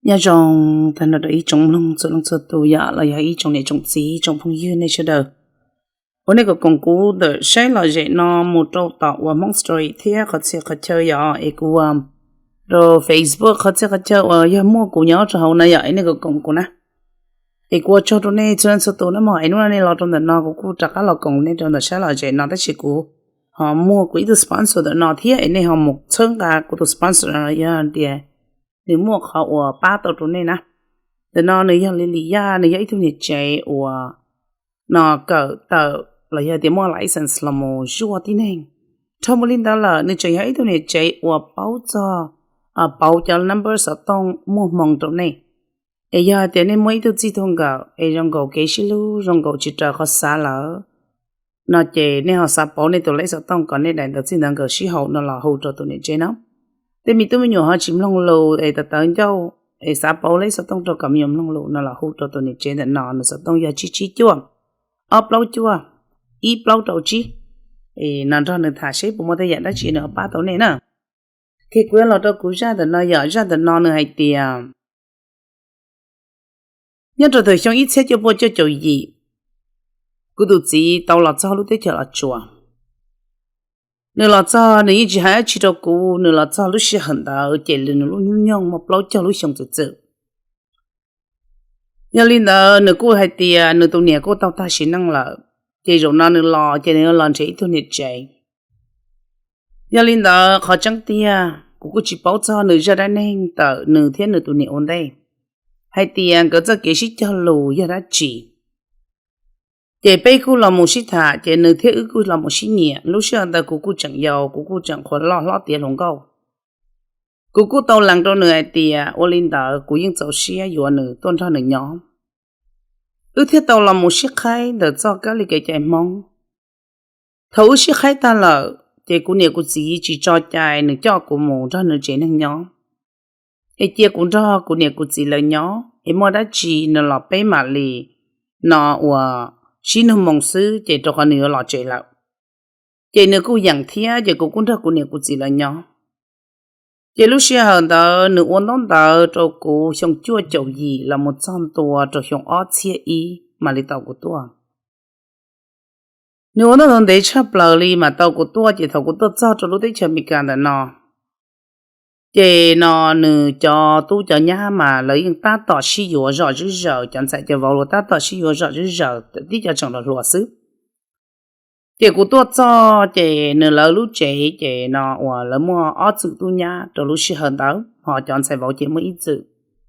Nyob zoo tag nrho rau ib tsoom mloog txhua leej txhua tus yom, los yog ib tsoom niam tsoom txiv tsoom phooj ywg nej sawv daws uas nej koom koom kuv ntawm saib lom zem no mus rau tom uas Hmoob Story thiab qhov txhia qhov chaw yom, es kuv ua rau Facebook qhov txhia qhov chaw uas yog muaj kuv nyob rau hauv na yom, es nej koom koom kuv na. Es kuv ua tsaug rau nej txhua leej txhua tus na mog, es hnub no nej los rau ntawm no kuv kuj rov qab los koom nej rau ntawm saib lom zem no, tab sis kuv ho muaj kuv ib tug sponsor ntawm no thiab, es nej ho mus txhawb nqa kuv tus sponsor no yog tias nws muaj qhov uas pab tau rau nej na. Ntawm no nws yog Li Li Yaj, nws yog ib tug niam tsev uas no kawm tawm los yog tias muaj license los mus zuaj tib neeg. Dhau mus li ntawd lawm nws tseem yog ib tug niam tsev uas paub txog, pauv cov number xov tooj muaj hmoo rau nej. Es yog hais tias nej muaj ib tug txij tug nkawm es zoo nkaus kev sib hlub zoo nkaus tsis raws qhov xav lawm no ces nej ho xav pauv nej tus lej xov tooj kom nej daim ntawv txij ntawv nkawm sib haum no los hu rau tus niam tsev no. Tej me tub me nyuam ho tsis mloog lus es tawv tawv ncauj es xav pauv lej xov tooj rau kom me nyuam mloog lus no los hu rau tus niam tsev ntawm no, nws xov tooj yog tsib tsib cuaj, ob plaub cuaj, ib plaub rau tsib. Es no nrog nws tham seb puas muaj tej yam dab tsi nws ho pab tau nej na. Ces kuv yuav los rau kuv zaj ntawm no yom, zaj ntawm no nws hais tias nyob rau thaum xyoo ib txhiab cuaj pua cuaj caum yim, kuv tus txiv tau los txog lub teb chaws Los Tsuas. Nws los txog nws yeej tsis hais dab tsi rau kuv, nws los txog lub sij hawm ntawd ces nws lub hnub nyoog muaj plaub caug lub xyoo txwm txwm. Yog li ntawd nws kuj hais tias nws tus niam kuj tau tag sim neej lawm, ces zaum no nws los ces nws yuav los nrhiav ib tug niam tsev. Yog li ntawd qhov tseeb tiag kuv kuj tsis paub txog nws zaj dab neeg ntawm nws thiab nws tus niam ua ntej, hais tias nkawd txoj kev sib cog lus yog dab tsi. Ces peb kuj los mus sib tham, ces nws thiab wb kuj los mus sib nyiam. Lub sij hawm ntawd kuv kuj tseem yau, kuv kuj tseem qhuav loj hlob tiav hluas nkauj. Kuv kuj tau lees rau nws hais tias ua li ntawd kuv yeej txaus siab yuav nws tuaj nrog nws nyob. Wb thiaj tau los mus sib qhaib ntawm txoj kab li kev cai Hmoob. Thaum wb sib qhaib tag lawm ces kuv niam kuv txiv tsis tso cai nws coj kuv mus nrog nws tsev neeg nyob, es cia kuv nrog kuv niam kuv txiv lawv nyob, es muaj dab tsi no los peb mam li no uas sib nug moo xwb, ces rau qhov nws yuav los tsev lawm. Ces nws kuj yeem thiab, ces kuv kuj nrog kuv niam kuv txiv lawv nyob. Ces lub sij hawm ntawd nws ua ntaub ntawv rau kuv xyoo cuaj caum yim los mus txog ntua rau xyoo ob txhiab ib mam li tau kuv tuaj. Nws ua ntaub ntawv ntev tshaj plaws li mam tau kuv tuaj, ces thaum kuv tuaj txog rau lub teb chaws Amelikas ntawm no, ces no nws cov tub cov nyab mas lawv yeej tab tom sib yuav zom zeb zaws, cov ntxhais cov vauv los tab tom sib yuav zom zeb zaws, tib cov tseem hluas hluas xwb. Ces kuv tuaj txog ces nws lawv lub tsev ces no uas lawv muaj ob txwm tub nyab rau lub sij hawm ntawd, ho cov ntxhais vauv ces muaj ib txwm,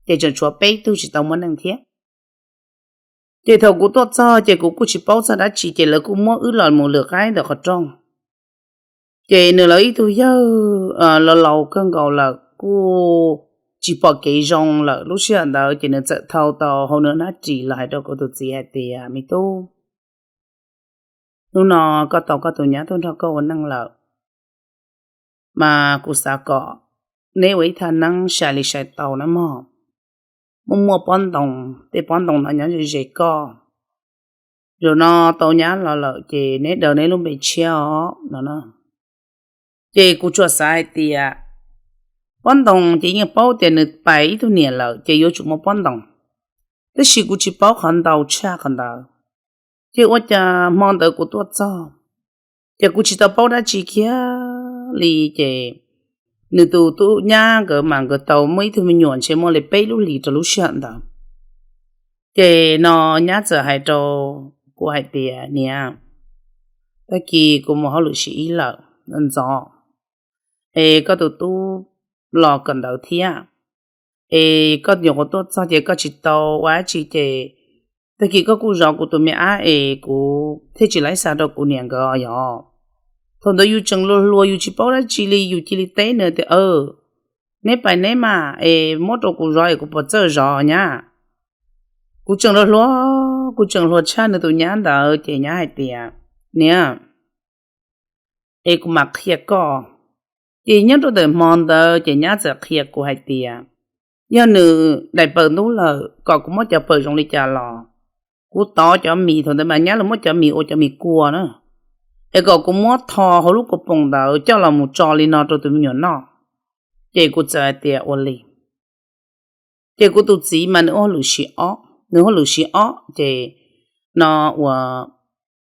ces tseem tshuav peb tug tsis tau muaj neej thiab. Ces thaum kuv tuaj txog ces kuv kuj tsis paub txog dab tsi, ces lawv kuj muab wb los mus lwm qaib ntawm qhov rooj. Ces nws lawv ib tug yawg laus laus kawg nkaus lawm kuj tsis pom kev zoo lawm. Lub sij hawm ntawd ces nws txawm thau tau hauv nws hnab ris los hais rau kuv tus txiv hais tias, Me tub, hnub no koj tau koj tus nyab tuaj nrog koj ua neej lawm, mas kuv xav kom neb ua ib thaj neeb sai li sai tau na mog. Muaj muaj pob ntoo, tej pob ntoo no nyob ze ze koj. Zaum no tau nyab los lawm ces neb daws neb lub npe tshiab os no. Ces kuv tsuas xav hais tias pob ntoo ces yeej paub tias nws pais ib tug niam lawm ces yuav tsum muaj pob ntoo, tab sis kuv tsis paub qhov ntau tshaj qhov ntawd. Ces ua cas hmo ntawd kuv tuaj txog ces kuv tsis tau paub dab tsi kiag li. Ces nws tus tub nyab nkawd mas nkawd tau muaj ib tug me nyuam ntshe muaj li peb lub hlis rau lub sij hawm ntawd. Ces no nyab txawm hais rau kuv hais tias, Niam, tag kis kuv mus hauj lwm sim ib lawm ntxov, es koj tus tub los kawm ntawv thiab, es koj nyuam qhuav tuaj txog ces koj tsis tau ua dab tsi ces tag kis koj kuj zov kuv tus me ab es kuv thiaj tsis laib xa rau kuv niam nkawd os. Yog thaum ntawd yus tseem hluas hluas yus tsis paub dab tsi li, yus cia li teb nws tias, Neb pais neb mas, es muab rau kuv zov es kuv puas txawj zov nyab? Kuv tseem hluas hluas, kuv tseem hluas tshaj nws tus nyab ntawd ces nyab hais tias, Niam, es kuv mam qhia koj. Ces nyob rau ntawm hmo ntawd ces nyab txawm qhia kuv hais tias yog nws daim pawg ntub lawm kom kuv muab cov pawg zoo li cas los kuv tov cov mis, thaum ntawd mas nyab los muab cov mis ua cov mis kua na, es kom kuv muab tho hauv lub kuv poom ntawd coj los mus tso li no rau tus me nyuam noj. Ces kuv txawm hais tias ua li. Ces kuv tus txiv mas nws ua hauj lwm siv ob, nws ua hauj lwm siv ob ces no uas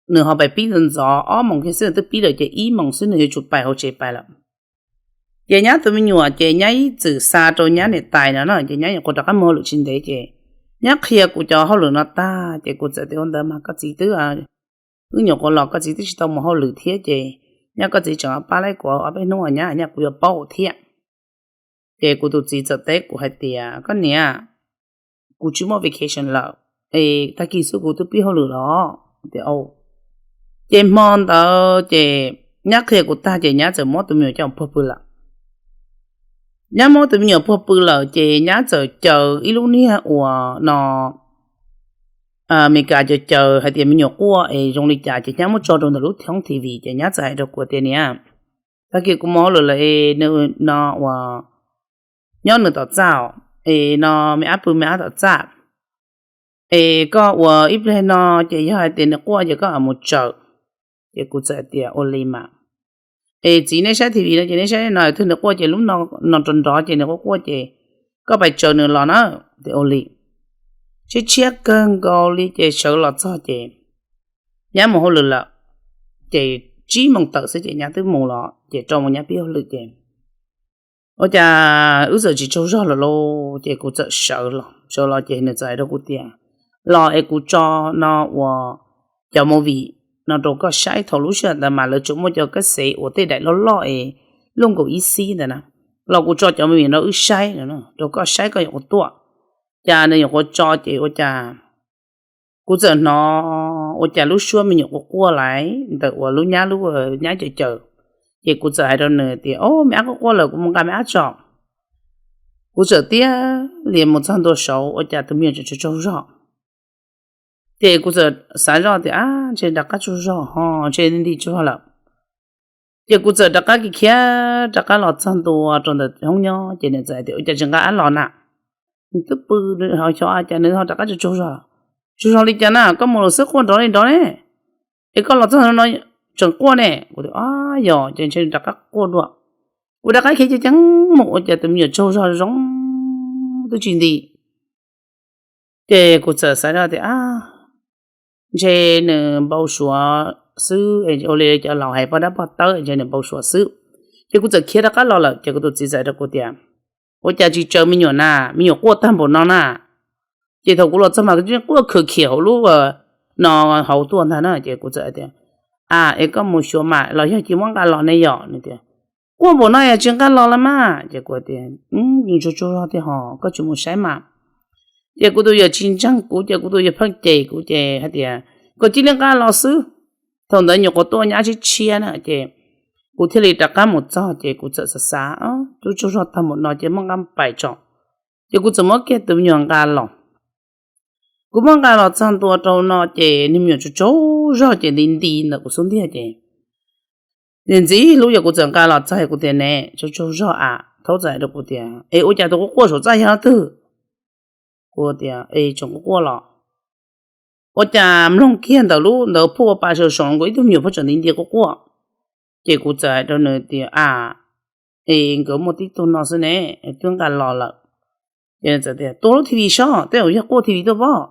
nws ho pais pib ntxov ntxov ob moos kiag xwb nws twb pib lawm ces ib moos xwb nws yuav tsum pais hauv tsev pais lawm. Ces nyab tus me nyuam ces nyab ib txwm xa rau nyab niam tais no na ces nyab nyuam qhuav rov qab mus hauj lwm tsis ntev ces nyab qhia kuv cov hauj lwm no tag ces kuv txawm tias ua ntawd mas koj txiv twb, wb nyuam qhuav los koj txiv twb tsis tau mus hauj lwm thiab ces nyab koj txiv tseem pab laib kuv ob peb hnub nyab nyab kuv yuav paub thiab. Ces kuv tus txiv txawm teb kuv hais tias koj niam, kuv tsis muaj vacation lawm, es tag kis xwb kuv twb pib hauj lwm los. Tias, ces hmo ntawd ces nyab qhia kuv tag ces nyab txawm muab tus me nyuam coj puag pw lawm. Nyab muab tus me nyuam puag pw lawm ces nyab txawm caw ib lub niag uas no Amelikas caw caw hais tias me nyuam quaj es zoo li cas ces nyab muab tso rau ntawm lub thoob T V ces nyab txawm hais rau kuv tias niam, tag kis kuv mus hauj lwm lawm es nws no uas nyob nws tom txaj es no me ab pw me ab tom txaj es koj ua ib pliag no ces yog hais tias nws quaj ces koj mus tsaws. Ces kuv txawm hais tias ua li mas. Es txiv neb saib T V no ces neb saib no twg nws quaj ces lub no nrov nrov ces nws quaj quaj ces koj pais tsaws nws los na. Tias ua li. Tshiab tshiab kawg nkaus li ces sawv los txog ces nyab mus hauj lwm lawm. Ces tsib moos tawm xwb ces nyab twb mus los ces rau mus nyab pib hauj lwm ces ua cas wb txawm tsis tsaug zog lawm lauj ces kuv txawm sawv los, sawv los ces nws txawm hais rau kuv tias los es kuv tso no uas cov movie no rau koj saib. Thaum lub sij hawm ntawd mas lawv tsuas muaj cov kab xev uas tej daim loj loj es luj nkaus ib xib ntawd na. Los kuv tso cov movie no wb saib, rau koj saib koj yuav ua tuaj. Cas nws nyuam qhuav tso ces ua cas kuv txawm hnov ua cas lub suab me nyuam quaj quaj lais ntawm uas lub nyab lub nyab caws caws. Ces kuv txawm hais rau nws tias o me ab quaj quaj lawm kuv mus nqa me ab tso. Kuv txawm tiag lias mus txog ntua saud ua cas tus me nyuam tseem tsaug tsaug zog. Ces kuv txawm xav zoj tias ab ntshe rov qab tsaug zog ho ntshe nti tsaug zog lawm. Ces kuv txawm rov qab khiav rov qab los txog ntua rau ntawm hoob nyob ces nws txawm hais tias ua cas tsis nqa ab los na. Nws twb pw hauv xyov cas nws ho rov qab tsaug tsaug zog. Tsaug zog li cas na, koj mus lawm xwb quaj nrov li nrov ne, es koj los txog no tseem quaj ne. Kuv tias ab yog ces ntshe rov qab quaj dua. Kuv rov qab khiav ceev ceev mus ua cas tus me nyuam tsaug zog zoo twb tsis nti. Ces kuv txawm xav zoj tias ntshe nws npau suav xwb, ua li cov laus hais poj dab poj tawb ntshe nws npau suav xwb. Ces kuv txawm khiav rov qab los lawm ces kuv tus txiv txawm hais rau kuv tias ua cas tsis tsaws me nyuam na, me nyuam quaj tag npaum no na. Ces thaum kuv los txog mas quaj khwv khiav hauv lub no hauv tuaj ntag na. Ces kuv txawm tias a es koj mus xyuas mas los yog cia muab nqa los ne yom. Nws tias quaj npaum no es tsis nqa los los mas. Ces kuv tias tsaug tsaug zog tiag ho koj tsis mus saib mas. Ces kuv tus yawm tsis ntseeg kuv ces kuv tus yawm pheej cem kuv ces hais tias kom cia li nqa los xwb. Thaum ntawd nyuam qhuav tuaj nyab tshiab tshiab na ces kuv thiaj li rov qab mus txog ces kuv txawm xav xav tsaug tsaug zog tag npaum no ces muab nqa pais tso. Ces kuv txawm muab kiag tus me nyuam nqa los. Kuv muab nqa los txog ntua rau no ces nws me nyuam tsaug tsaug zog ces nti nti ntawm kuv xub ntiag ces ntxim hlub yog kuv txawm nqa los txog kuv tias ne tsaug tsaug zog a, thaub txawm hais rau kuv tias es ua cas tus quaj quaj saum txaj yog leej twg? Kuv tias es tseem quaj quaj los. Ua cas mloog kiag ntawm lub ntawd phuaj ua pa saum saum nkaus ib tug me nyuam pheej tseem nti nti quaj quaj. Ces kuv txawm hais rau nws tias a, es nkawd muaj tib tug no xwb ne, twb nqa los lawm. Ces nws txawm tias tua lub T V soj, tej zaum yog quaj T V tuaj pob.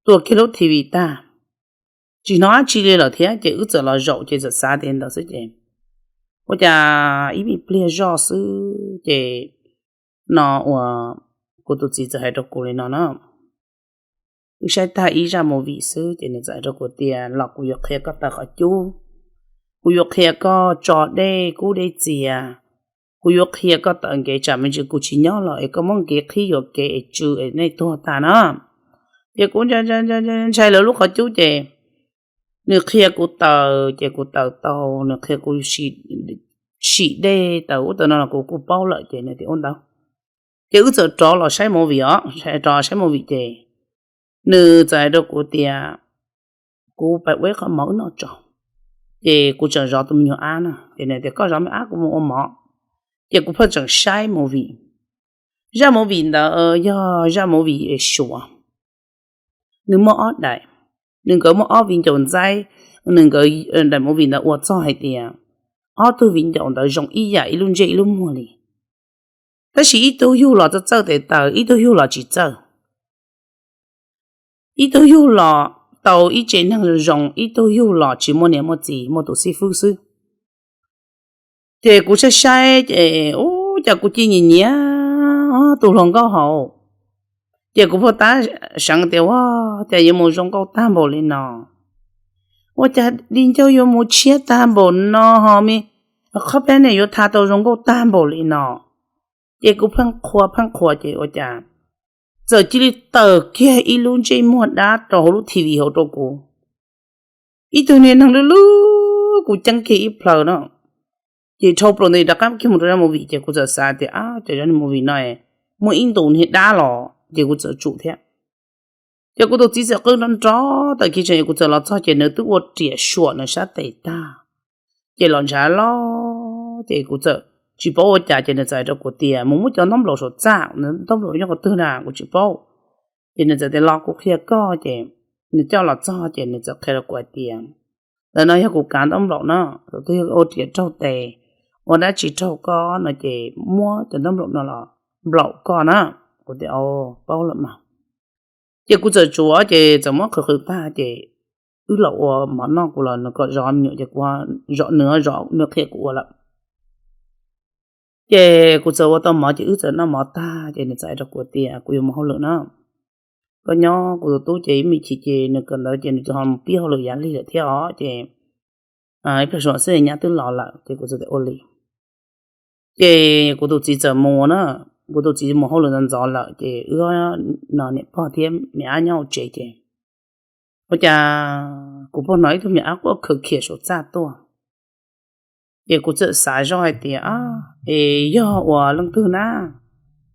Tua kiag lub T V tag, tsis hnov dab tsi li lawm thiab ces wb txawm los zaum ces txawm xav tias ntawd xwb ces ua cas ib me pliag zoj xwb ces no uas kuv tus txiv txawm hais rau kuv li no na, wb saib tag ib zaj movie xwb ces nws txawm hais rau kuv tias los kuv yuav qhia koj taw qhov cub, kuv yuav qhia koj tso dej kub dej txias, kuv yuav qhia koj tawm nkev tsam me ntsis kuv tsis nyob los es koj muab nkev qhib yuam kev es tsw es nej tuag tag na. Ces kuv ntshai lawv lub qhov cub ces nws qhia kuv taws ces kuv taws tau, nws qhia kuv sim dej taws ub taws no los kuv kuj paub lawm ces nws tias ua ntawd. Ces wb txawm rov los saib movie os, rov saib movie ces nws txawm hais rau kuv tias kuv pais ua ib qho mov wb noj tso. Ces kuv tseem zov tus me nyuam ab na, ces nws tias koj zov me ab kuv mus ua mov. Ces kuv pheej tseem saib movie. Zaj movie ntawd yog zaj movie Suav, nws muaj ob daim, nws nkawd muaj ob viv ncaus ntxaib, nws nkawd daim movie ntawd ua txog hais tias ob tug viv ncaus ntawd zoo ib yam ib lub ntsej ib lub muag li. Tab sis ib tug yug los txawj txawj tes taw, ib tug yug los tsis txawj. Ib tug yug los tau ib tsev neeg zoo, ib tug yug los tsis muaj niam muaj txiv, muaj tus xib fwb xwb. Ces kuv saib saib ces ua cas kuv cia nyiam nyiam tus hluas nkauj hauv. Ces kuv pheej tab seev tias, ua cas yuav mus zoo nkauj tag npaum li no? Ua cas di ncauj yuav mus tshiab tag npaum no ho me qhov plab ne yuav tha tau zoo nkauj tag npaum li no? Ces kuv pheej qhuas pheej qhuas ces ua cas txawm cia li tawm kiag ib lub ntsej muag dab rau hauv lub T V hauv rau kuv. Ib tug niag neeg lwj lwj kuv ceeb kiag ib plhaw no. Ces dhau plaws ntawd rov qab kiag mus rau zaj movie ces kuv txawm xav tias, ab, cov zaj movie no muaj ib ntus niag dab los, ces kuv txawm tsum thiab. Ces kuv tus txiv txawm qw nrov nrov tawm kiag tsees, kuv txawm los txog ces nws twb ua riam suam nws sab tes tag. Ces los ntshav loj, ces kuv txawm tsis paub ua cas ces nws txawm hais rau kuv tias mus muab cov ntaub nplaum saum txaj, ntaub nplaum nyob qhov twg na kuv tsis paub. Ces nws txawm tias los kuv qhia koj, ces nws coj los txog ces nws txawm qhia rau kuv hais tias, ntawm no yog kuv kav ntaub nplaum na, thaum twg yog ua riam raug tes, ua dab tsi raug koj no ces muab cov ntaub nplaum no los nplaum koj na. Kuv tias, paub lawm mas. Ces kuv txawm tsuav ces txawm muab qhwv qhwv tag ces wb los ua mov noj, kuv los nws kom zov me nyuam ces kuv zov nws, zov nws qhia kuv ua lawm. Ces kuv txawm ua tau mov ces wb txawm noj mov tag ces nws txawm hais rau kuv tias kuv yuav mus hauj lwm na. Koj nyob kuv tus tub ces ib me chim ces nws kawm ntawv ces nws ho mus pib hauj lwm yav lig lawm thiab os, ces ib pliag xwb nyab twb los lawm. Ces kuv txawm tias ua li. Ces kuv tus txiv txawm mus na, kuv tus txiv mus hauj lwm ntxov ntxov lawm ces wb no niam pog thiab niam ab nyob hauv tsev ces ua cas kuv pheej hnov ib tug me nyuam ab quaj khwv khiav saum txaj tuaj. Ces kuv txawm xav zoj hais tias, es yog ua leej twg na,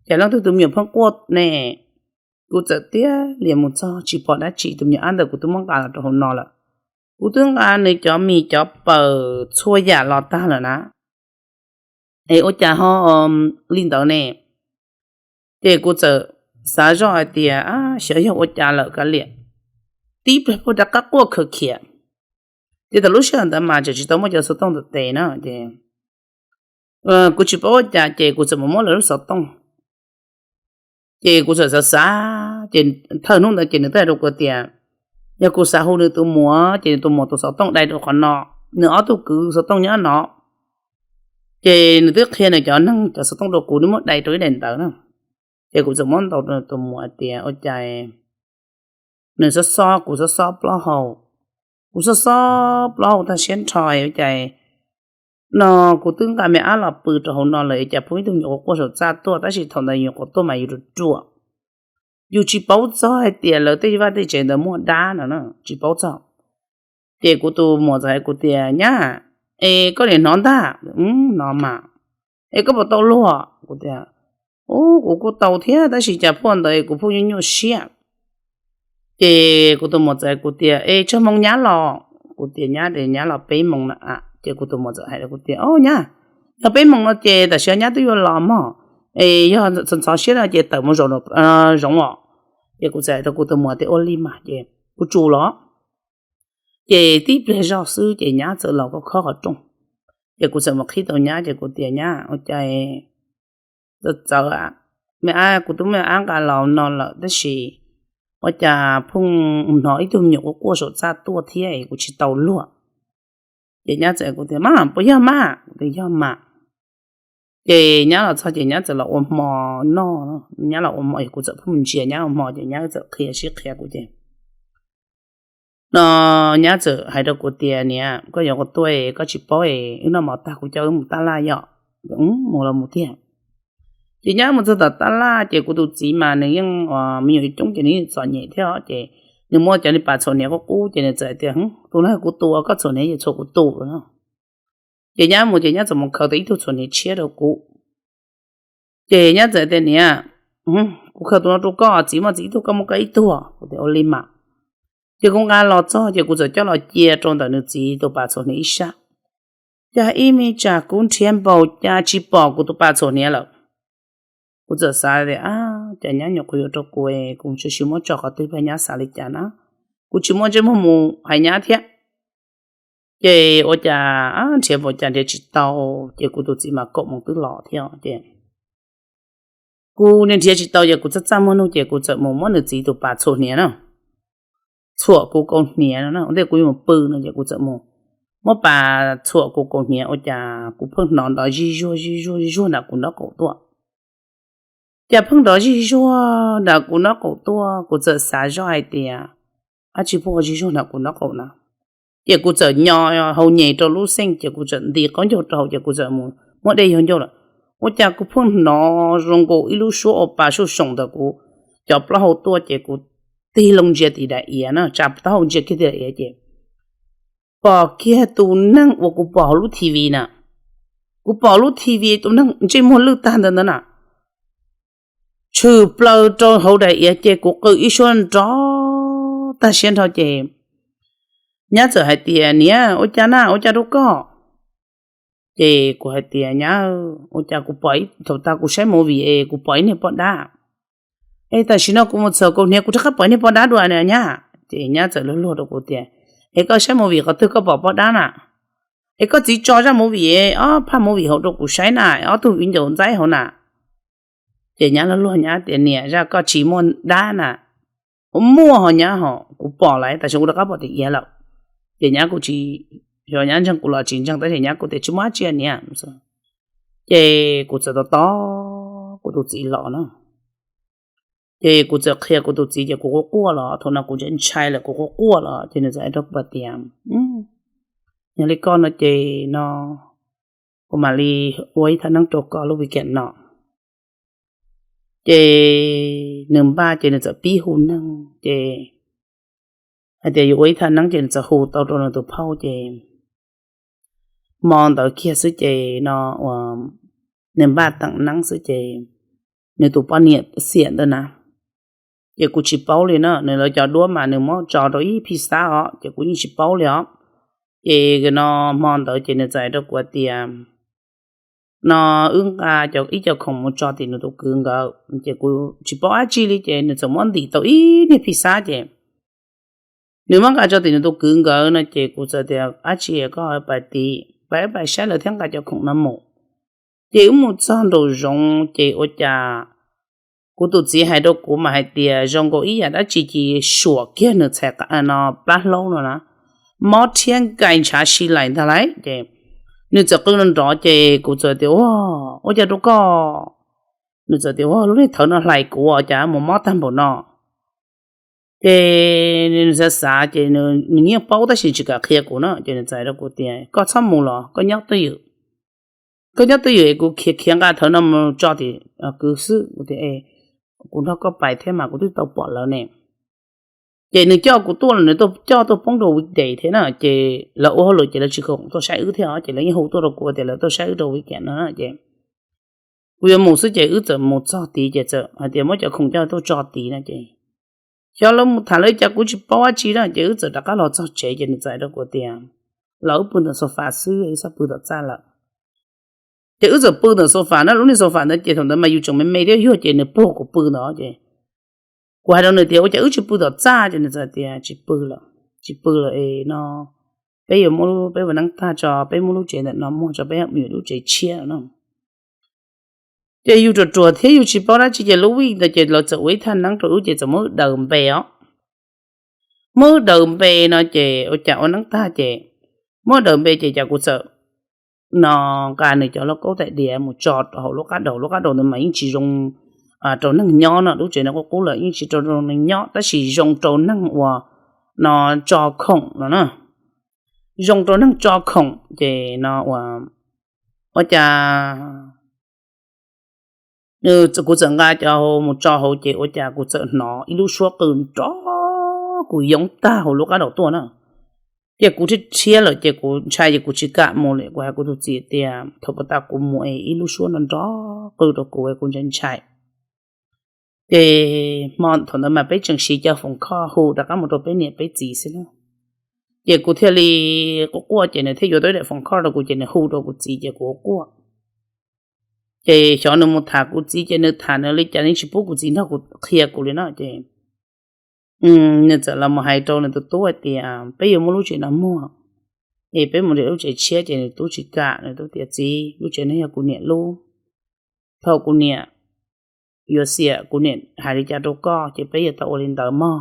cas leej twg tus me nyuam pheej quaj ne? Kuv txawm tiag lias mus txog tsis pom dab tsi, tus me nyuam ab ntawd kuv twb muab nqa los rau hauv no lawm. Kuv twb nqa nws cov mis cov pawg txhua yam los tag lawm na, es ua cas ho li ntawd ne? Ces kuv txawm xav zoj hais tias, xyov yog ua cas lawm kav liam, tib pliag puag rov qab quaj khwv khiav. Ces thaum lub sij hawm ntawd mas tseem tsis tau muaj cov xov tooj ntawm tes na, ces kuv tsis paub ua cas ces kuv txawm mus muab lawv lub xov tooj. Ces kuv txawm xav xav, ces thawj hnub ntawd ces nws twb hais rau kuv tias yog kuv xav hu nws tus muam ces nws tus muam tus xov tooj dai rau qhov no, nws ob tug kwv xov tooj nyob no. Ces nws twb qhia nws cov neeg cov xov tooj rau kuv, nws muab dai rau ib daim ntawv na. Ces kuv txawm muab ntaus rau nws tus muam hais tias ua cas nws xob xob kuv xob xob plaub hau, kuv xob xob plaub hau tag siab nrho ua cas no kuv twb nqa me ab los pw rau hauv no lawm cas pheej ib tug me nyuam quaj quaj saum txaj tuaj, tab sis thaum ntawd nyuam qhuav tuaj mas yus ruam ruam, yus tsis paub txog hais tias lawv tej vaj tej tsev ntawd muaj dab no na, tsis paub txog. Ces kuv tus muam txawm hais kuv tias, nyab, es koj niam hnov ntag? Hnov mas. Es koj puas tau luag? Kuv tias, kuv kuj tau thiab tab sis cas phuaj ntawd kuv pheej nyuaj nyuaj siab. Ces kuv tus muam txawm hais kuv tias, es tsawg moos nyab los? Kuv tias nyab, nyab los peb moos na. Ces kuv tus muam txawm hais rau kuv tias, o nyab, yog peb moos no ces tam sim no nyab twb yuav los mog, es yog ntxhov ntxhov siab no ces tawm mus zaum zoov os. Ces kuv txawm hais rau kuv tus muam tias ua li mas, ces kuv tsum los. Ces tib pliag zog xwb ces nyab txawm los khob khob qhov rooj. Ces kuv txawm mus qhib tau nyab ces kuv tias nyab, ua cas txawv txawv, me ab, kuv twb muab me ab nqa los no lawm tab sis ua cas pheej hnov ib tug me nyuam quaj quaj saum txaj tuaj thiab es kuv tsis tau luag. Ces nyab txawm hais kuv tias, mas puas yog mas? Kuv tias yog mas. Ces nyab los txog ces nyab txawm los ua hmo noj, nyab los ua hmo es kuv txawm pheej mus ntsia nyab ua hmo ces nyab txawm qhia sib qhia kuv ces no nyab txawm hais rau kuv tias, niam, koj yuav ua tuaj es koj tsis paub es wb noj mov tag kuv coj wb mus tab laj yom. Mus los mus tiag. Ces nyab mus txog tom tab laj ces kuv tus txiv mas nws yeej, me nyuam coob ces nws yeej txom nyem thiab ces nws muab cov niag pas txhuam hniav qub qub ces nws txawm hais tias, tus no kuv tus, koj txhuam hniav ces txhuam kuv tus no. Ces nyab mus ces nyab txawm mus khaws tau ib tug txhuam hniav tshiab rau kuv. Ces nyab txawm tias, niam, kuv khaws tus no rau koj, txiv muaj txiv ib tug, koj muaj koj ib tug. Kuv tias ua li mas. Ces kuv nqa los txog ces kuv txawm coj los cia rau ntawm nws txiv tus pas txhuam hniav ib sab. Cas ib me tsam kuv nrhiav npaum cas tsis pom kuv tus pas txhuam hniav lawm. Kuv txawm xav tias, ab, cas nyab nyuam qhuav yuav rau kuv, kuv sim sim muab tso qhov twg pab nyab xav li cas na. Kuv tsis muaj ntsej muag mus hais nyab thiab. Ces ua cas nrhiav npaum cas nrhiav tsis tau, ces kuv tus txiv mas kaum moos twb los thiab ces kuv nrhiav tsis tau ces kuv txaj txaj muag nug ces kuv txawm mus muab nws txiv tus pas txhuam hniav no, txhuam kuv kaus hniav no, ua ntej kuv yuav mus pw no ces kuv txawm mus muab pas txhuam kuv kaus hniav ua cas kuv pheej hnov nrov zij zuag zij zuag zij zuag nram kuv nraub qaum tuaj. Cas pheej nrov zij zuag nram kuv nraub qaum tuaj, kuv txawm xav zoj hais tias dab tsi pheej ua zij zuag nram kuv nraub qaum na. Ces kuv txawm nyo hau nyem rau lub xeej ces kuv txawm nti qaub ncaug rau hauv ces kuv txawm mus muab dej yog ncauj lawm. Ua cas kuv pheej hnov zoo nkaus ib lub suab ua pa suj soom ntawm kuv cov plaub hau tuaj ces kuv tig loo ntsia tim daim iav na, tsa taub hau ntsia kiag tim daim iav ces pom kiag tus neeg uas kuv pom hauv lub T V na. Kuv pom lub T V tus neeg ntsej muag lwj tag ntawd ntawd na, tshwm plaws rau hauv daim iav ces kuv qw ib suab nrov tag siab nrho ces nyab txawm hais tias, Niam, ua cas na, ua cas rau koj? Ces kuv hais tias, Nyab, ua cas kuv pom, thaum tas kuv saib movie es kuv pom ib niag poj dab. Es tam sim no kuv mus txhuam kaus hniav kuv rov qab pom ib niag poj dab dua na nyab. Ces nyab txawm luag luag rau kuv tias, Es koj saib movie qhov twg koj pom poj dab na? Es koj txiv tso zaj movie, ob phaj movie hauv rau kuv saib na, ob tug viv ncaus ntxaib hauv na. Ces nyab luag luag nyab tias, Niam, zaj koj tsis muaj dab na. Ua muaj ho nyab ho, kuv pom lawm, tam sim kuv rov qab pom tim iav lawm. Ces nyab kuj tsis, xyov nyab ntseeg kuv los tsis ntseeg tab sis nyab kuj tias, Tsis muaj dab tsi niam. Ces kuv txawm tos tos kuv tus txiv los na. Ces kuv txawm qhia kuv tus txiv ces kuv quaj quaj los, thaum no kuv ntshai ntshai lawm kuv quaj quaj los ces nws txawm hais rau kuv tias, Yog li koj no ces no kuv mam li ua ib thaj neeb rau koj lub weekend no. Ces nws npaj ces nws txawm pib hu neeg ces hais tias yuav ua ib thaj neeb ces nws txawm hu tau rau nws tus phauj ces hmo ntawd kiag xwb ces no uas nws npaj teem neeb xwb ces nws tus poj niam xiam ntawd na. Ces kuv tsis paub li na, nws lawv cov duab mas nws muab tso rau ib phij xab os ces kuv yeej tsis paub li os. Ces no hmo ntawd ces nws txawm hais rau kuv tias, No wb nqa ib co khoom mus tso tim nws tus kwv nkawd. Ces kuv tsis paub dab tsi li ces nws txawm muab ntim tau ib niag phij xab ces nws muab nqa tso tim nws tus kwv nkawd no ces kuv txawm tias, Dab tsi koj pais tim, pais pais saib lawv thiab nqa cov khoom no mus. Ces wb mus txog nraum zoov ces ua cas kuv tus txiv hais rau kuv mas hais tias zoo nkaus ib yam dab tsi cis suam kiag nws txhais no plab hlaub no na, mob rhiab nkais ntshav si lais ntag lauj. Ces nws txawm qw nrov nrov ces kuv txawm tias, Ua cas rau koj? Nws txawm tias, Ua lub niag thawv no hlais kuv ua cas mus mob tag npaum no. Ces nws xav xav ces nws yeej paub tab sis tsis kam qhia kuv na ces nws txawm hais rau kuv tias, Koj txhob mus los koj nyob twj ywm. Koj nyob twj ywm es kuv khiav khiav nqa thawv no mus tso tim kwv xwb. Kuv tias, Kuv nrog koj pais thiab mas kuv twb tau pom lawv ne. Ces nws coj kuv tuaj los nws coj tuaj poob rau weekday thiab na ces lawv ua hauj lwm ces lawv tsis khoom tuaj saib wb thiab os ces lawv yeej hu tuaj rau kuv tias lawv tuaj saib wb rau weekend no na ces kuv yuav mus xwb ces wb txawm mus txog tid ces txawm hais tias muab cov khoom coj tuaj tso tid no ces xyov lawv mus tham lawv cas kuv tsis paub dab tsi na ces wb txawm rov qab los txog tsev ces nws txawm hais rau kuv tias, Los wb pw ntawm sofa xwb, wb txhob pw tom txaj lawm. Ces wb txawm pw ntawm sofa na, lub niag sofa ntawd ces thaum ntawd mas yus tseem me me thiab yog ces nws puag kuv pw ntawd ces kuv hais rau nws tias, Ua cas wb tsis pw tom txaj? Ces nws txawm tias, Tsis pw lawm, tsis pw lawm es no peb yuav muab, peb ua neeb tag tso peb muab lub tsev ntawm no muag tso peb mus yuav lub tsev tshiab no. Ces yus ruam ruam thiab yus tsis paub dab tsi ces lub week ntawd ces lawv txawm ua ib thaj neeb rau wb ces txawm muab wb daws npe os. Muab wb daws npe no ces ua cas ua neeb tag ces muab wb daws npe ces cas kuv txawm no nqa nws cov lauj kaub tais diav mus tso rau hauv lub qab daus, lub qab daus ntawd mas yeej tsis zoo rau neeg nyob no, lub tsev no qub qub lawm yeej tsis zoo rau neeg nyob tab sis zoo rau neeg uas no tso khoom no na, zoo rau neeg tso khoom ces no ua, ua cas kuv txawm nqa cov mus tso hauv ces ua cas kuv txawm hnov ib lub suab qw nrov kuv yoob tag hauv lub qab daus tuaj na. Ces kuv thiaj rhiab lawm ces kuv ntshai ces kuv tsis kam mus li, kuv hais kuv tus txiv tias thaum puas tas kuv mus es ib lub suab no nrov qw rau kuv es kuv ntshai ntshai. Ces hmo thaum ntawd mas peb tseem siv cov foom khoj hu rov qab mus rau peb niam peb txiv xwb na. Ces kuv thiaj li quaj quaj ces nws thiaj yuav tau ib daim foom khoj rau kuv ces nws hu rau kuv txiv ces kuv quaj quaj. Ces xyov nws mus tham kuv txiv ces nws tham nws li cas nws tsis pub kuv txiv nrog kuv qhia kuv li no ces nws txawm los mus hais rau nws tus tub hais tias peb yuav muab lub tsev no muag es peb mus nrhiav lub tsev tshiab ces nws tub tsis kam, nws tub tias txiv, lub tsev no yog kuv niam lub. Thaum kuv niam yuav xiam kuv niam hais li cas rau koj ces peb yuav tau ua li ntawd mog.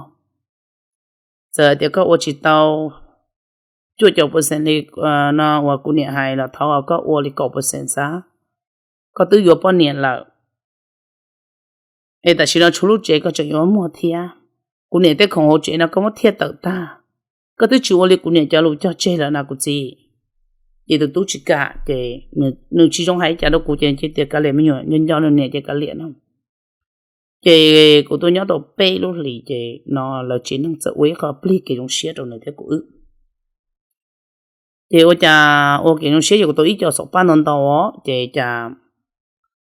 Txawm tias koj ua tsis tau cuaj caum percent li no uas kuv niam hais los thov koj ua li kaum percent xav, koj twb yuav poj niam lawm es tam sim no tshuav lub tsev koj tseem yuav muag thiab. Kuv niam tej khoom hauv tsev no koj muab thiaj tawm tag, koj twb tsis ua li kuv niam cov lus cog tseg lawm na kuv txiv. Ces tus tub tsis kam ces nws tsis zoo hais li cas rau kuv ces tias kav liam me nyuam, nco nco nws niam ces kav liam no. Ces kuv tuaj nyob tau peb lub hlis ces no lawv tsev neeg txawm ua ib qho plig kev zoo siab rau nws thiab kuv wb. Ces ua cas ua kev zoo siab ces kuv tau ib co xauv paj ntau ntau os ces cas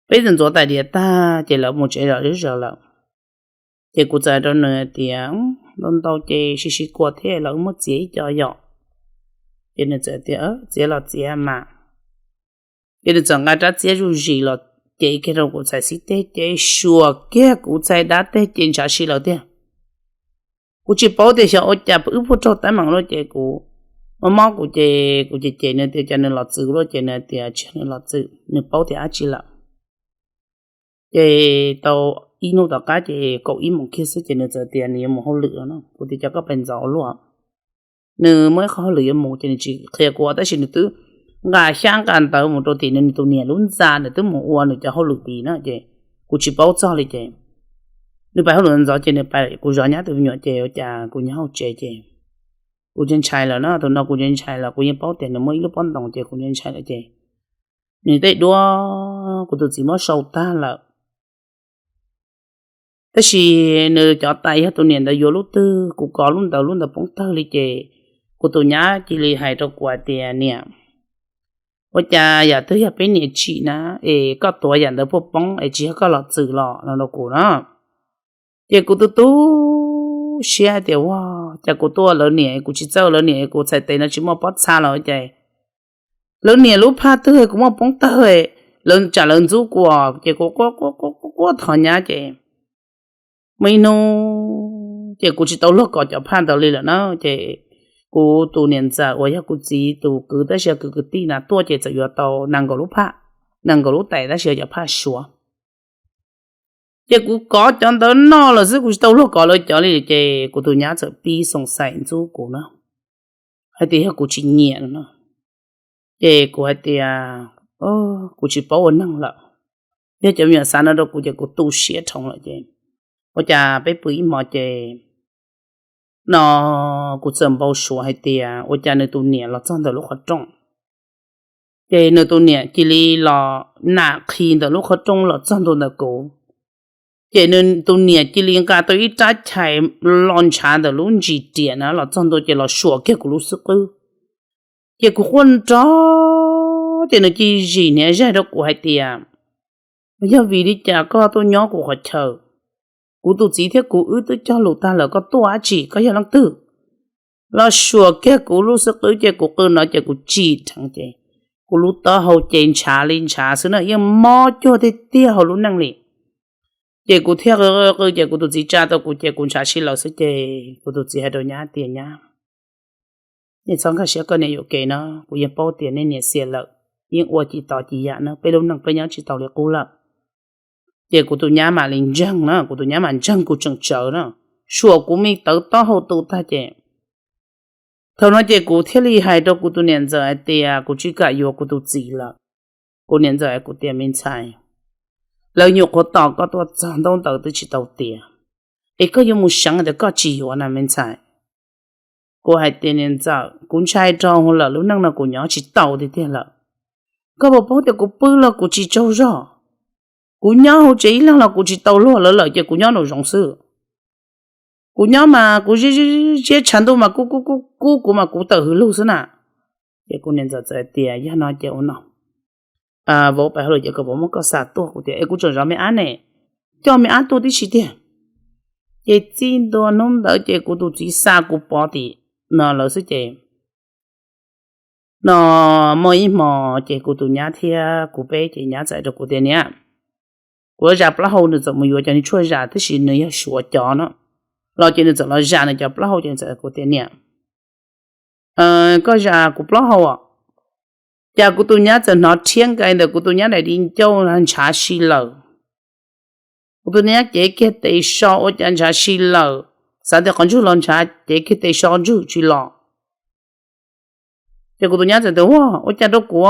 peb txawm ntxuav tais diav tag ces lawv mus tsev zom zaws lawm. Ces kuv txawm hais rau nws tias, ntau ntau ces sib sib kuas thiab los wb muab txiav ib co yom. Ces nws txawm tias, txiav los txiav mas. Ces nws txawm nqa rab txiab zuj zis los cev kiag rau kuv txhais xib teg ces suam kiag kuv txhais dab teg ces ntshav si lawm tiag. Kuv tsis paub tias xyov ua cas wb puag raug teeb meem lawm ces kuv mob mob kuv ces kuv cem cem nws tias cas nws los txwm lawm ces nws tias tsis yog nws los txwm, nws paub tias dab tsi lawm. Ces tau ib hnub tom qab ces kaum ib moos kiag xwb ces nws txawm tias nws yuav mus hauj lwm no. Kuv tias cas koj pais ntxov ua luaj. Nws muaj ib qho hauj lwm yuav mus ces nws tsis qhia kuv tab sis nws twb nqa xyab nqa ntawv mus rau tim nws tus niam lub ntxa, nws twb mus ua nws cov hauj lwm tid na ces kuv tsis paub txog li ces nws pais hauj lwm ntxov ces nws pais, kuv zov nyab tus me nyuam ces ua cas kuv nyob hauv tsev ces kuv ntshai ntshai lawm na. Tus no kuv ntshai ntshai lawm, kuv yeej paub tias nws muaj ib lub pob ntoos ces kuv ntshai ntshai lawm ces nws tej duab kuv tus txiv muab sau tag lawm. Tab sis nws cov tais yog tus niam ntawd yuav lub twg kuv kov lub ntawd, lub ntawd poob tawg li ces kuv tus nyab cia li hais rau kuv hais tias niam, ua cas yam twg yog peb niam tsim na es koj tuav yam ntawd puag poob es tsis yog koj los txwm los no rau kuv na. Ces kuv tu tu siab hais tias ua cas kuv tuaj lawv niam kuv tsis txawj lawv niam, kuv txhais tes no tsis muaj pob txha los ces lawv niam lub phaj twg kuv muab poob tawg, lawv tsam lawv ntxub kuv ces kuv quaj quaj thov nyab ces muaj ib hnub ces kuv tsis tau luag kov cov phaj ntawd li lawm na. Ces kuv tus niam ntxawm uas yog kuv txiv tus kwv tab sis yog kwv kwv tij na tuaj ces txawm yuav tau nees nkaum lub phaj, nees nkaum lub tais tab sis yog cov phaj suav. Ces kuv kov cov ntawd noj lawm xwb, kuv tsis tau luag kov lawv cov li ces kuv tus nyab txawm pib xoo xais ntxub kuv na, hais tias yog kuv tsis nyiam no. Ces kuv hais tias kuv tsis paub ua neeg lawm, yog cov me nyuam xav no rau kuv ces kuv tu siab dhau lawm ces ua cas peb pw ib hmo ces no kuv txawm npau suav hais tias ua cas nws tus niam los txog ntawm lub qhov rooj. Ces nws tus niam cia li los nam qhi ntawm lub qhov rooj los txog ntua ntawm kuv. Ces nws tus niam cia li nqa tau ib rab chais los ntshav ntawm lub ntsis riam na los txog ntua ces los suam kiag kuv lub xub qwb. Ces kuv quaj nrov ces nws cia li zim hniav zaig rau kuv hais tias, yog vim li cas koj tuaj nyob kuv qhov chaw? Kuv tus txiv thiab kuv wb twb cog lus tag lawm, koj tuaj dab tsi, koj yog leej twg? Los suam kiag kuv lub xub qwb ces kuv qw no ces kuv tsim dheev ces kuv lub taub hau ces ntshav li ntshav xwb na, yeej mob cuag tiag tiag hauv lub neej li. Ces kuv thiaj qw qw ces kuv tus txiv tsa tau kuv ces kuv ntshav si lawm xwb ces kuv tus txiv hais rau nyab tias nyab, nej txhob nkag siab koj niam yuam kev no, kuv yeej paub tias nej niam xiam lawm, yeej ua ci tos ci yam na, peb lub neej peb nyob tsis tau li qub lawm. Ces kuv tus nyab mam li ntseeg na, kuv tus nyab mam ntseeg kuv tseem tsawv na, suam kuv me tawv taub hau tu tag ces thaum no ces kuv thiaj li hais rau kuv tus niam ntxawm hais tias kuv tsis kam yuav kuv tus txiv lawm. Kuv niam ntxawm hais kuv tias me ntxhais, lawv nyuam qhuav tos koj tuaj txog ntaub ntawv twb tsis tau tiav, es koj yuav mus seev tias koj tsis yuav na me ntxhais. Kuv hais tias niam ntxawm, kuv ntshai rau lawm, lub neej no kuv nyob tsis tau tiag tiag lawm. Koj puas paub tias kuv pw los kuv tsis tsaug zog, kuv nyob hauv tsev ib leeg los kuv tsis tau luag lawv lawm ces kuv nyob nraum zoov xwb. Kuv nyob mas kuv ziab tshaj ntuj mas kub kub kub kub kuv mas kuv tawm hws lug xwb na. Ces kuv niam ntxawm txawm tias yog no ces ua no, vauv pais hauj lwm ces kom vauv muab koj xa tuaj. Kuv tias es kuv tseem zov me ab ne, coj me ab tuaj tib si tiag. Ces txij ntua hnub ntawd ces kuv tus txiv xa kuv pov tim no lawv xwb ces no muaj ib hmo ces kuv tus nyab thiab kuv peb ces nyab txawm rau kuv tias niam, kuv zas plaub hau, nws txawm mus yuav cov niag tshuaj zas tab sis nws yog Suav cov no los ces nws txawm los zas nws cov plaub hau ces nws txawm kuv tias niam, koj zas kuv plaub hau os. Cas kuv tus nyab txawm hnov rhiab nkai ntawm kuv tus nyab daim di ncauj ntshav si lawm. Kuv tus nyab cev kiag tes so ua cas ntshav si lawm, xav tias qhov ntswg los ntshav, cev kiag tes so ntswg tsis los. Ces kuv tus nyab txawm tias, Ua, ua cas rau kuv?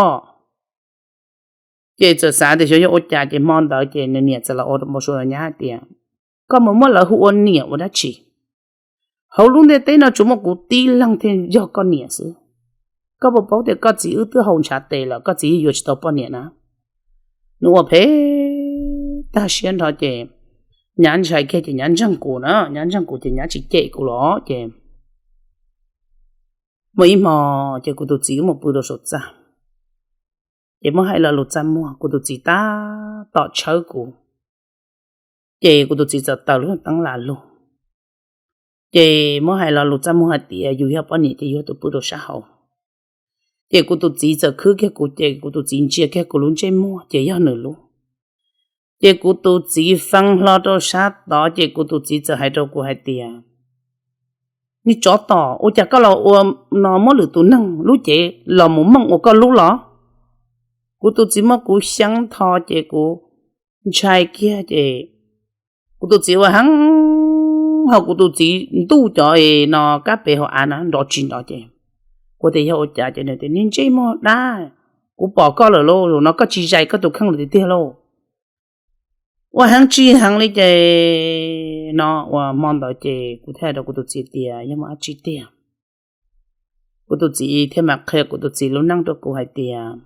Ces txawm xav tias xyov yog ua cas, ces hmo ntawd ces nws niam txawm los ua npau suav rau nyab hais tias, Koj mus muab lawv hu ua niam ua dab tsi? Hauv lub ntiaj teb no tsuas muaj kuv tib leeg thiaj yog koj niam xwb. Koj puas paub tias koj txiv wb twb haus ntshav tes lawm, koj txiv yuav tsis tau poj niam na? Nws ua phem tag siab nrho ces nyab ntshai kiag ces nyab ntseeg kuv na, nyab ntseeg kuv ces nyab tsis cem kuv los ces muaj ib hmo ces kuv tus txiv wb mus pw rau saum txaj, ces muab hais lo lus txaj muag, kuv tus txiv tab tom tshawb kuv, ces kuv tus txiv txawm taws lub teeb lam lug, ces muab hais lo lus txaj muag hais tias yus yog poj niam ces yus tus pw rau sab hauv. Ces kuv tus txiv txawm khwb kiag kuv, ces kuv tus txiv ntsia kiag kuv lub ntsej muag ces yog nws lub. Ces kuv tus txiv fee hlo rau sab tod, ces kuv tus txiv txawm hais rau kuv hais tias, Niag tsov tom, ua cas koj los ua no muab lwm tus neeg lub cev los mus mooj ua koj lub los? Kuv tus txiv muab kuv xyeeb tho ces kuv ntshai kiag ces kuv tus txiv ua heev, ho kuv tus txiv ntuj cov no kab pem hauv av na nrov tsis nrov ces kuv tias yog ua cas ces nws tias, Niag ntsej muag dab, kuv pom koj lawm lauj, zaum no koj tsis zais koj tus kheej lawm tiag tiag lauj. Ua heev tsis heev li ces no ua hmo ntawd ces kuv thiaj hais rau kuv tus txiv tias, Yog muaj dab tsi tiag? Kuv tus txiv thiaj mam qhia kuv tus txiv lub neej rau kuv hais tias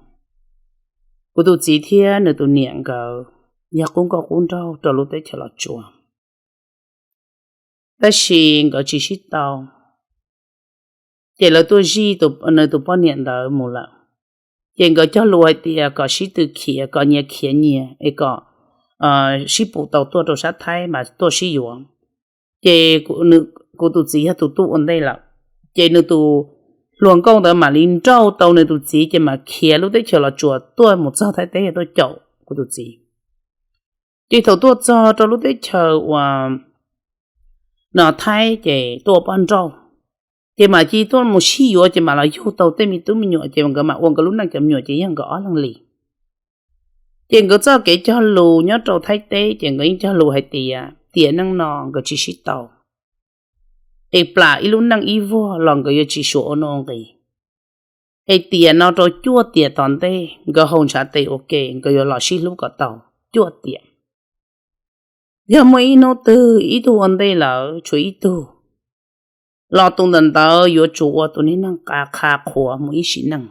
kuv tus txiv thiab nws tus niam nkawd yog qub nkauj qub nraug rau lub teb chaws Los Tsuas, tab sis nkawd tsis sib tau. Ces lawv tuaj zij nws tus poj niam ntawd mus lawm. Ces nkawd cog lus hais tias kom sib tw khiav, kom nyias khiav nyias es kom sib pus tau tuaj rau sab Thaib mas tuaj sib yuav. Ces kuv tus txiv yog tus tuaj ua ntej lawm, ces nws tus hluas nkauj ntawd mam li nrauj tau nws tus txiv ces mam khiav lub teb chaws Los Tsuas tuaj mus txog Thaib teb tuaj caum kuv tus txiv. Ces thaum tuaj txog rau lub teb chaws uas no Thaib ces tuaj ua poj nrauj, ces mam li tuaj mus sib yuav ces mam los yug tau tej me tub me nyuam ces nkawd mam ua nkawd lub neej, cov me nyuam ces yog nkawd ob leeg li. Ces nkawd txoj kev cog lus nyob rau Thaib teb ces nkawd yeej cog lus hais tias tiam neej no nkawd tsis sib tau, es plam ib lub neej ib vuag los nkawd yuav tsis suav ua nuj ua nqis. Es tiam no rau cuaj tiam tom ntej nkawd haus ntshav tes ua ke nkawd yuav los sib hlub kom tau cuaj tiam. Yog muaj ib hnub twg ib tug ua ntej lawm tshuav ib tug, los tus ntawm ntawd yuav tsum ua tus niag neeg qha qhuas mus ib sim neej.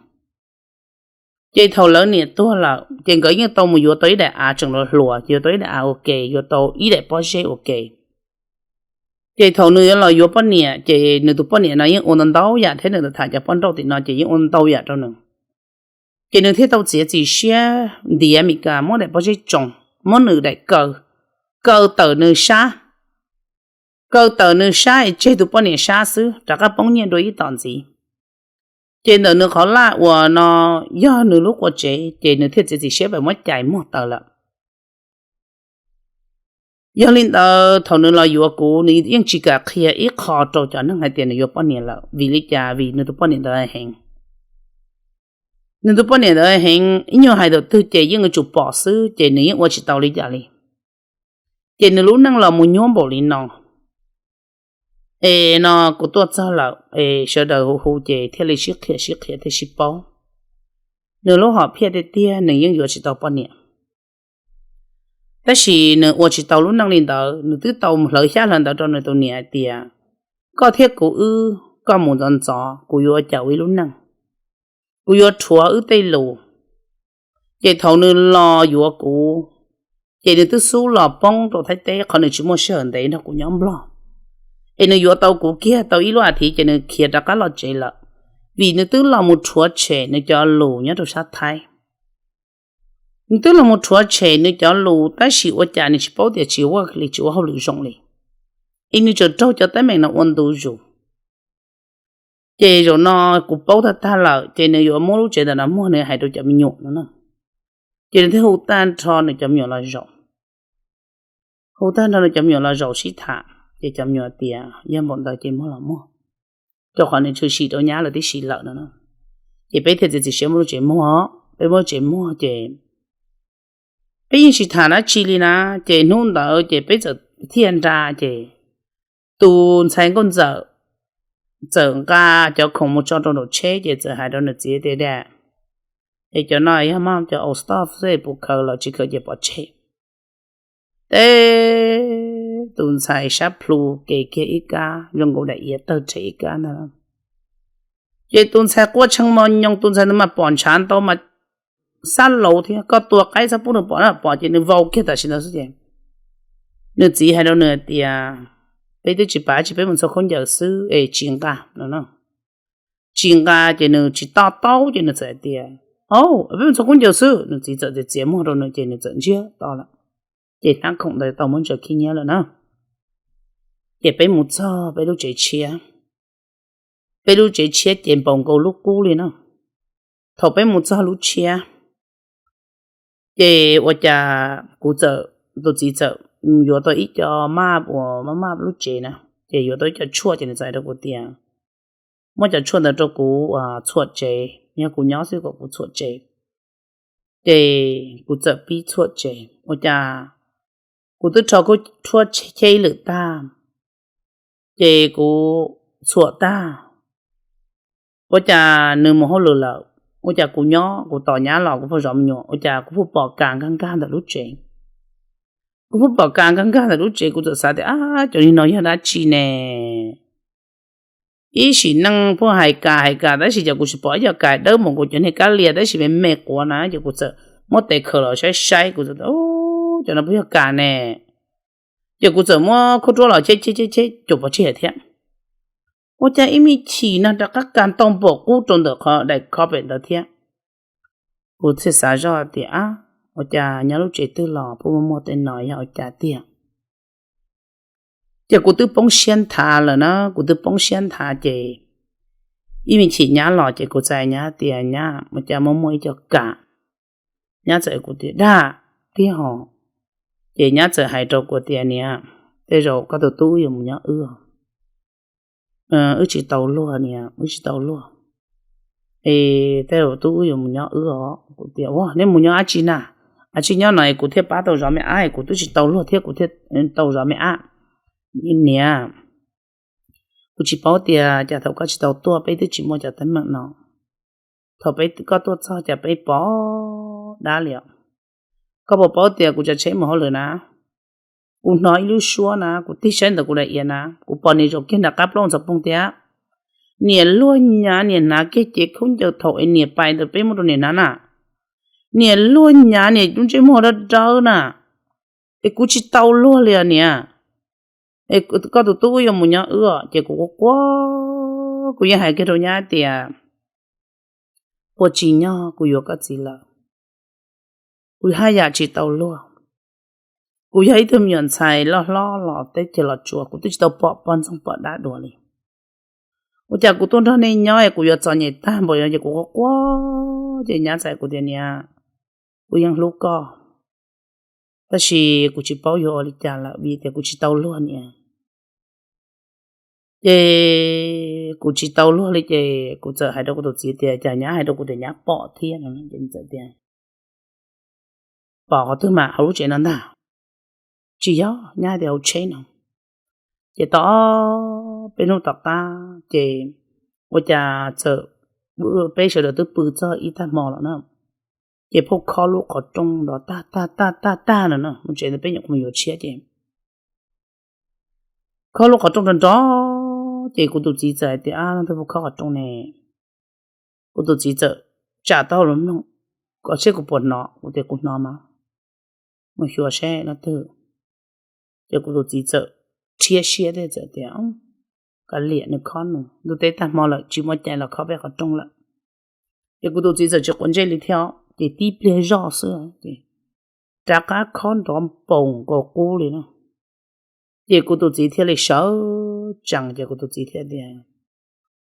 Ces thaum lawv niam tuag lawm ces nkawd yeej tau mus yuav tau ib daim av tseem hluas hluas, yuav tau ib daim av ua ke, yuav tau ib daim pob zeb ua ke. Ces thaum nws yuav los yuav poj niam ces nws tus poj niam no yeej ua ntau ntau yam thiab, nws tham cov poj nrauj tim no ces yeej ua ntau yam rau nws. Ces nws thiaj tau txiav txim siab ntiav Mes Kas muab daim pob zeb tsoo, muab nws daim kaw, kaw tawm nws sab, kaw tawm nws sab es tseg tus poj niam sab xwb rov qab poob nyiaj dua ib tom ntxiv. Ces ntawm nws qhov laj uas no yog nws lub qua tsev ces nws thiaj txiav txim siab pem muab cais muag taws lawm. Yog li ntawd thaum nws los yuav kuv nws yeej tsis kam qhia ib qho rau cov neeg hais tias nws yuav poj niam lawm. Vim li cas? Vim nws tus poj niam ntawd heev. Nws tus poj niam ntawd heev, ib nyuag hais thaum twg ces yeej yuav tsum pom xwb ces nws yeej ua tsis tau li cas li. Ces nws lub neej los mus nyuaj npaum li no. Es no kuv tuaj txog lawm es sawv daws hu hu ces thiaj li sib qhia sib qhia thiaj sib paub. Nws lub hom phiaj tiag tiag nws yeej yuav tsis tau poj niam. Tab sis nws ua tsis tau lub neej li ntawd, nws twb tau hlawv xyab hlawv ntawv rau nws tus niam hais tias, koj thiab kuv wb, koj mus ntxov ntxov, kuv yuav ua cas ua ib lub neej, kuv yuav rhuav wb tej lus. Ces thaum nws los yuav kuv, ces nws twb xub los poob rau Thaib teb qhov nws tsis muaj sij hawm ntev nrog kuv nyob Nplog. Es nws yuav tau kuv kiag tau ib lub as thiv ces nws khiav rov qab los tsev lawm, vim nws twb los mus rhuav tshem nws cov lus nyob rau sab Thaib. Nws twb los mus rhuav tshem nws cov lus tab sis ua cas nws tsis paub tias tsis ua li, tsis ua hauj lwm zoo li, es nws tseem raug cov teeb meem no ua ntu zus. Ces zaum no kuv paub tag tag lawm ces nws yuav muab lub tsev ntawm no muag, nws hais rau cov me nyuam no na. Ces nws thiaj hu tag nrho nws cov me nyuam los zaum, hu tag nrho nws cov me nyuam los zaum sib tham, ces cov me nyuam tias yog npaum ntawd ces muag los muag, rau qhov nws tshwm sim rau nyab lawm tib si lawm no na. Ces peb thiaj txiav txim siab muab lub tsev muag, peb muab lub tsev muag ces peb yeej tsis tham dab tsi li na. Ces hnub ntawd ces peb txawm thiaj nra ces tus ntxhais nkauj ntxawm txawm nqa cov khoom mus tso rau nraum tsheb ces txawm hais rau nws txiv tias, Dad, es cov no yog maj cov old stuff xwb, puas khaws los tsis khaws ces pov tseg. Teb tus ntxhais sab plhu ke kiag ib kab zoo nkaus daim iav tawg rhe ib kab ntag. Ces tus ntxhais quaj tshee mos nyoos, tus ntxhais ntawd mas pom ntshav ntau mas xab laus thiab, koj tua qaib txhob pub nws pom na, pom ces nws vau kiag tam sim ntawd xwb ces nws txiv hais rau nws tias, Peb twb tsis pab tsis, peb mus txhua khaub ncaws xwb es tsis nqa no. Tsis nqa ces nws tsis to taub ces nws txawm hais tias, Au, peb mus txhua khaub ncaws xwb. Nws txiv txawm txiav txiav muag rau nws ces nws txawm ntsiag to lawm. Ces hnab khoom ntawd tau muab ntsaws khib nyiab lawm na. Ces peb mus txog peb lub tsev tshiab. Peb lub tsev tshiab ces npaum nkaus lub qub li na. Thaum peb mus txog lub tshiab ces ua cas kuv txawm, tus txiv txawm yuav tau ib co maj uas maj maj lub tsev na, ces yuav tau ib co tshuaj ces nws txawm hais rau kuv tias, Muab cov tshuaj ntawd rau kuv txhuam tsev, yog kuv nyob xwb kom kuv txhuam tsev. Ces kuv txawm pib txhuam tsev, ua cas kuv twb rho khub tshuaj cheb ib lwm tag, ces kuv txhuam tag, ua cas nws mus hauj lwm lawm. Ua cas kuv nyob kuv tos nyab los kuv pheej zov me nyuam, ua cas kuv pheej pom kas nkag nkag ntawm lub tsev. Kuv pheej pom kas nkag nkag ntawm lub tsev, kuv txawm xav tias, Ab, cov niag no yog dab tsi ne? Ib sim neej pheej hais kas hais kas tab sis cas kuv tsis pom ib co kas, dawb npaum nkaus cov niag kab lias tab sis me me quav na. Ces kuv txawm muab tes khaws los saib saib, kuv txawm, Cov no pheej yog kas ne. Ces kuv txawm muab khub ruab los cheb cheb cheb cheb, cas pov tseg thiab. Ua cas ib me chim no rov qab kas ntau npaum qub rau ntawm qhov daim carpet ntawd thiab. Kuv thiaj xav zoj tias, Ab, ua cas nyob lub tsev twg los pheej muaj muaj tej no yog ua cas tiag? Ces kuv twb poob siab nthav lawm na, kuv twb poob siab nthav ces ib me chim nyab los ces kuv txais nyab tias, Nyab, ua cas muaj muaj ib co kas? Nyab txawm kuv tias, Dab, tiag hos. Ces nyab txawm hais rau kuv tias, Niam, tej zaum koj tus tub wb yuav mus nyob wb os. Wb tsis tau luag niam, wb tsis tau luag. Es tej zaum tub wb yuav mus nyob wb os. Kuv tias, Ua, neb mus nyob dab tsi na? Dab tsi nyob no es kuv thiaj pab tau zov me ab, es kuv twb tsis tau luag thiab kuv thiaj tau zov me ab. Niam, kuv tsis paub tias cas thaum koj tsis tau tuaj peb twb tsis muaj cov teeb meem no. Thaum peb, koj tuaj txog cas peb pom dab li os. Koj puas paub tias kuv tsav tsheb mus hauj lwm na, kuv hnov ib lub suab na, kuv tig saib ntawm kuv daim iav na, kuv pom niam zaum kiag nram qab plaub ntxhov poog tiag. Niam luag nyav, niam hnav kiag cev khaub ncaws thaum es niam pais ntawd peb muab rau niam hnav na. Niam luag nyav, niam lub ntsej muag dawb dawb na. Es kuv tsis tau luag li os niam. Es koj tus tub wb yuav mus nyob wb os. Ces kuv quaj quaj, kuv yeej hais kiag rau nyab tias, Puas tsis nyob kuv yuav koj txiv lawm. Kuv haj yam tsis tau luag. Kuv yog ib tug me nyuam ntxhais loj hlob los teb chaws Los Tsuas, kuv twb tsis tau pom poj ntxoog pom dab dua li. Ua cas kuv tuaj nrog nej nyob es kuv yuav txom nyem tag npaum no? Ces kuv quaj quaj, ces nyab txais kuv tias, Niam, kuv yeej hlub koj, tab sis kuv tsis paub yuav ua li cas lawm vim tias kuv tsis tau luag niam. Ces kuv tsis tau luag li ces kuv txawm hais rau kuv tus txiv tias, Cas nyab hais rau kuv tias nyab pom thiab no? Ces nws txawm tias, Pom qhov twg mas, hauv lub tsev no ntag? Tsis yog, nyab hais tias hauv tsheb no. Ces tau ob peb hnub tom qab ces ua cas txawm, peb sawv daws twb pw txog ib tag hmo lawm na, ces phauj khob lub qhov rooj nrov tag tag tag tag tag no na, mus tsev ntawd peb nyuam qhuav mus yuav tshiab ces khob lub qhov rooj nrov nrov, ces kuv tus txiv txawm hais tias, Ab, leej twg pheej khob qhov rooj ne? Kuv tus txiv txawm tsam taub hau los mloog kom seb kuv puas hnov, kuv tias, Kuv hnov mas, mus xyuas seb leej twg. Ces kuv tus txiv txawm rhiab siab thiab txawm tias, Kav liam, nws khob nws, ntuj teb tag hmo lawm tsis muaj cai los khob peb qhov rooj lawm. Ces kuv tus txiv txawm tsis quav ntsej li thiab, ces tib pliag zoj xwb ces rov qab khob nrov npaum nkaus qub li na. Ces kuv tus txiv thiaj li sawv tsees, ces kuv tus txiv thiaj tias,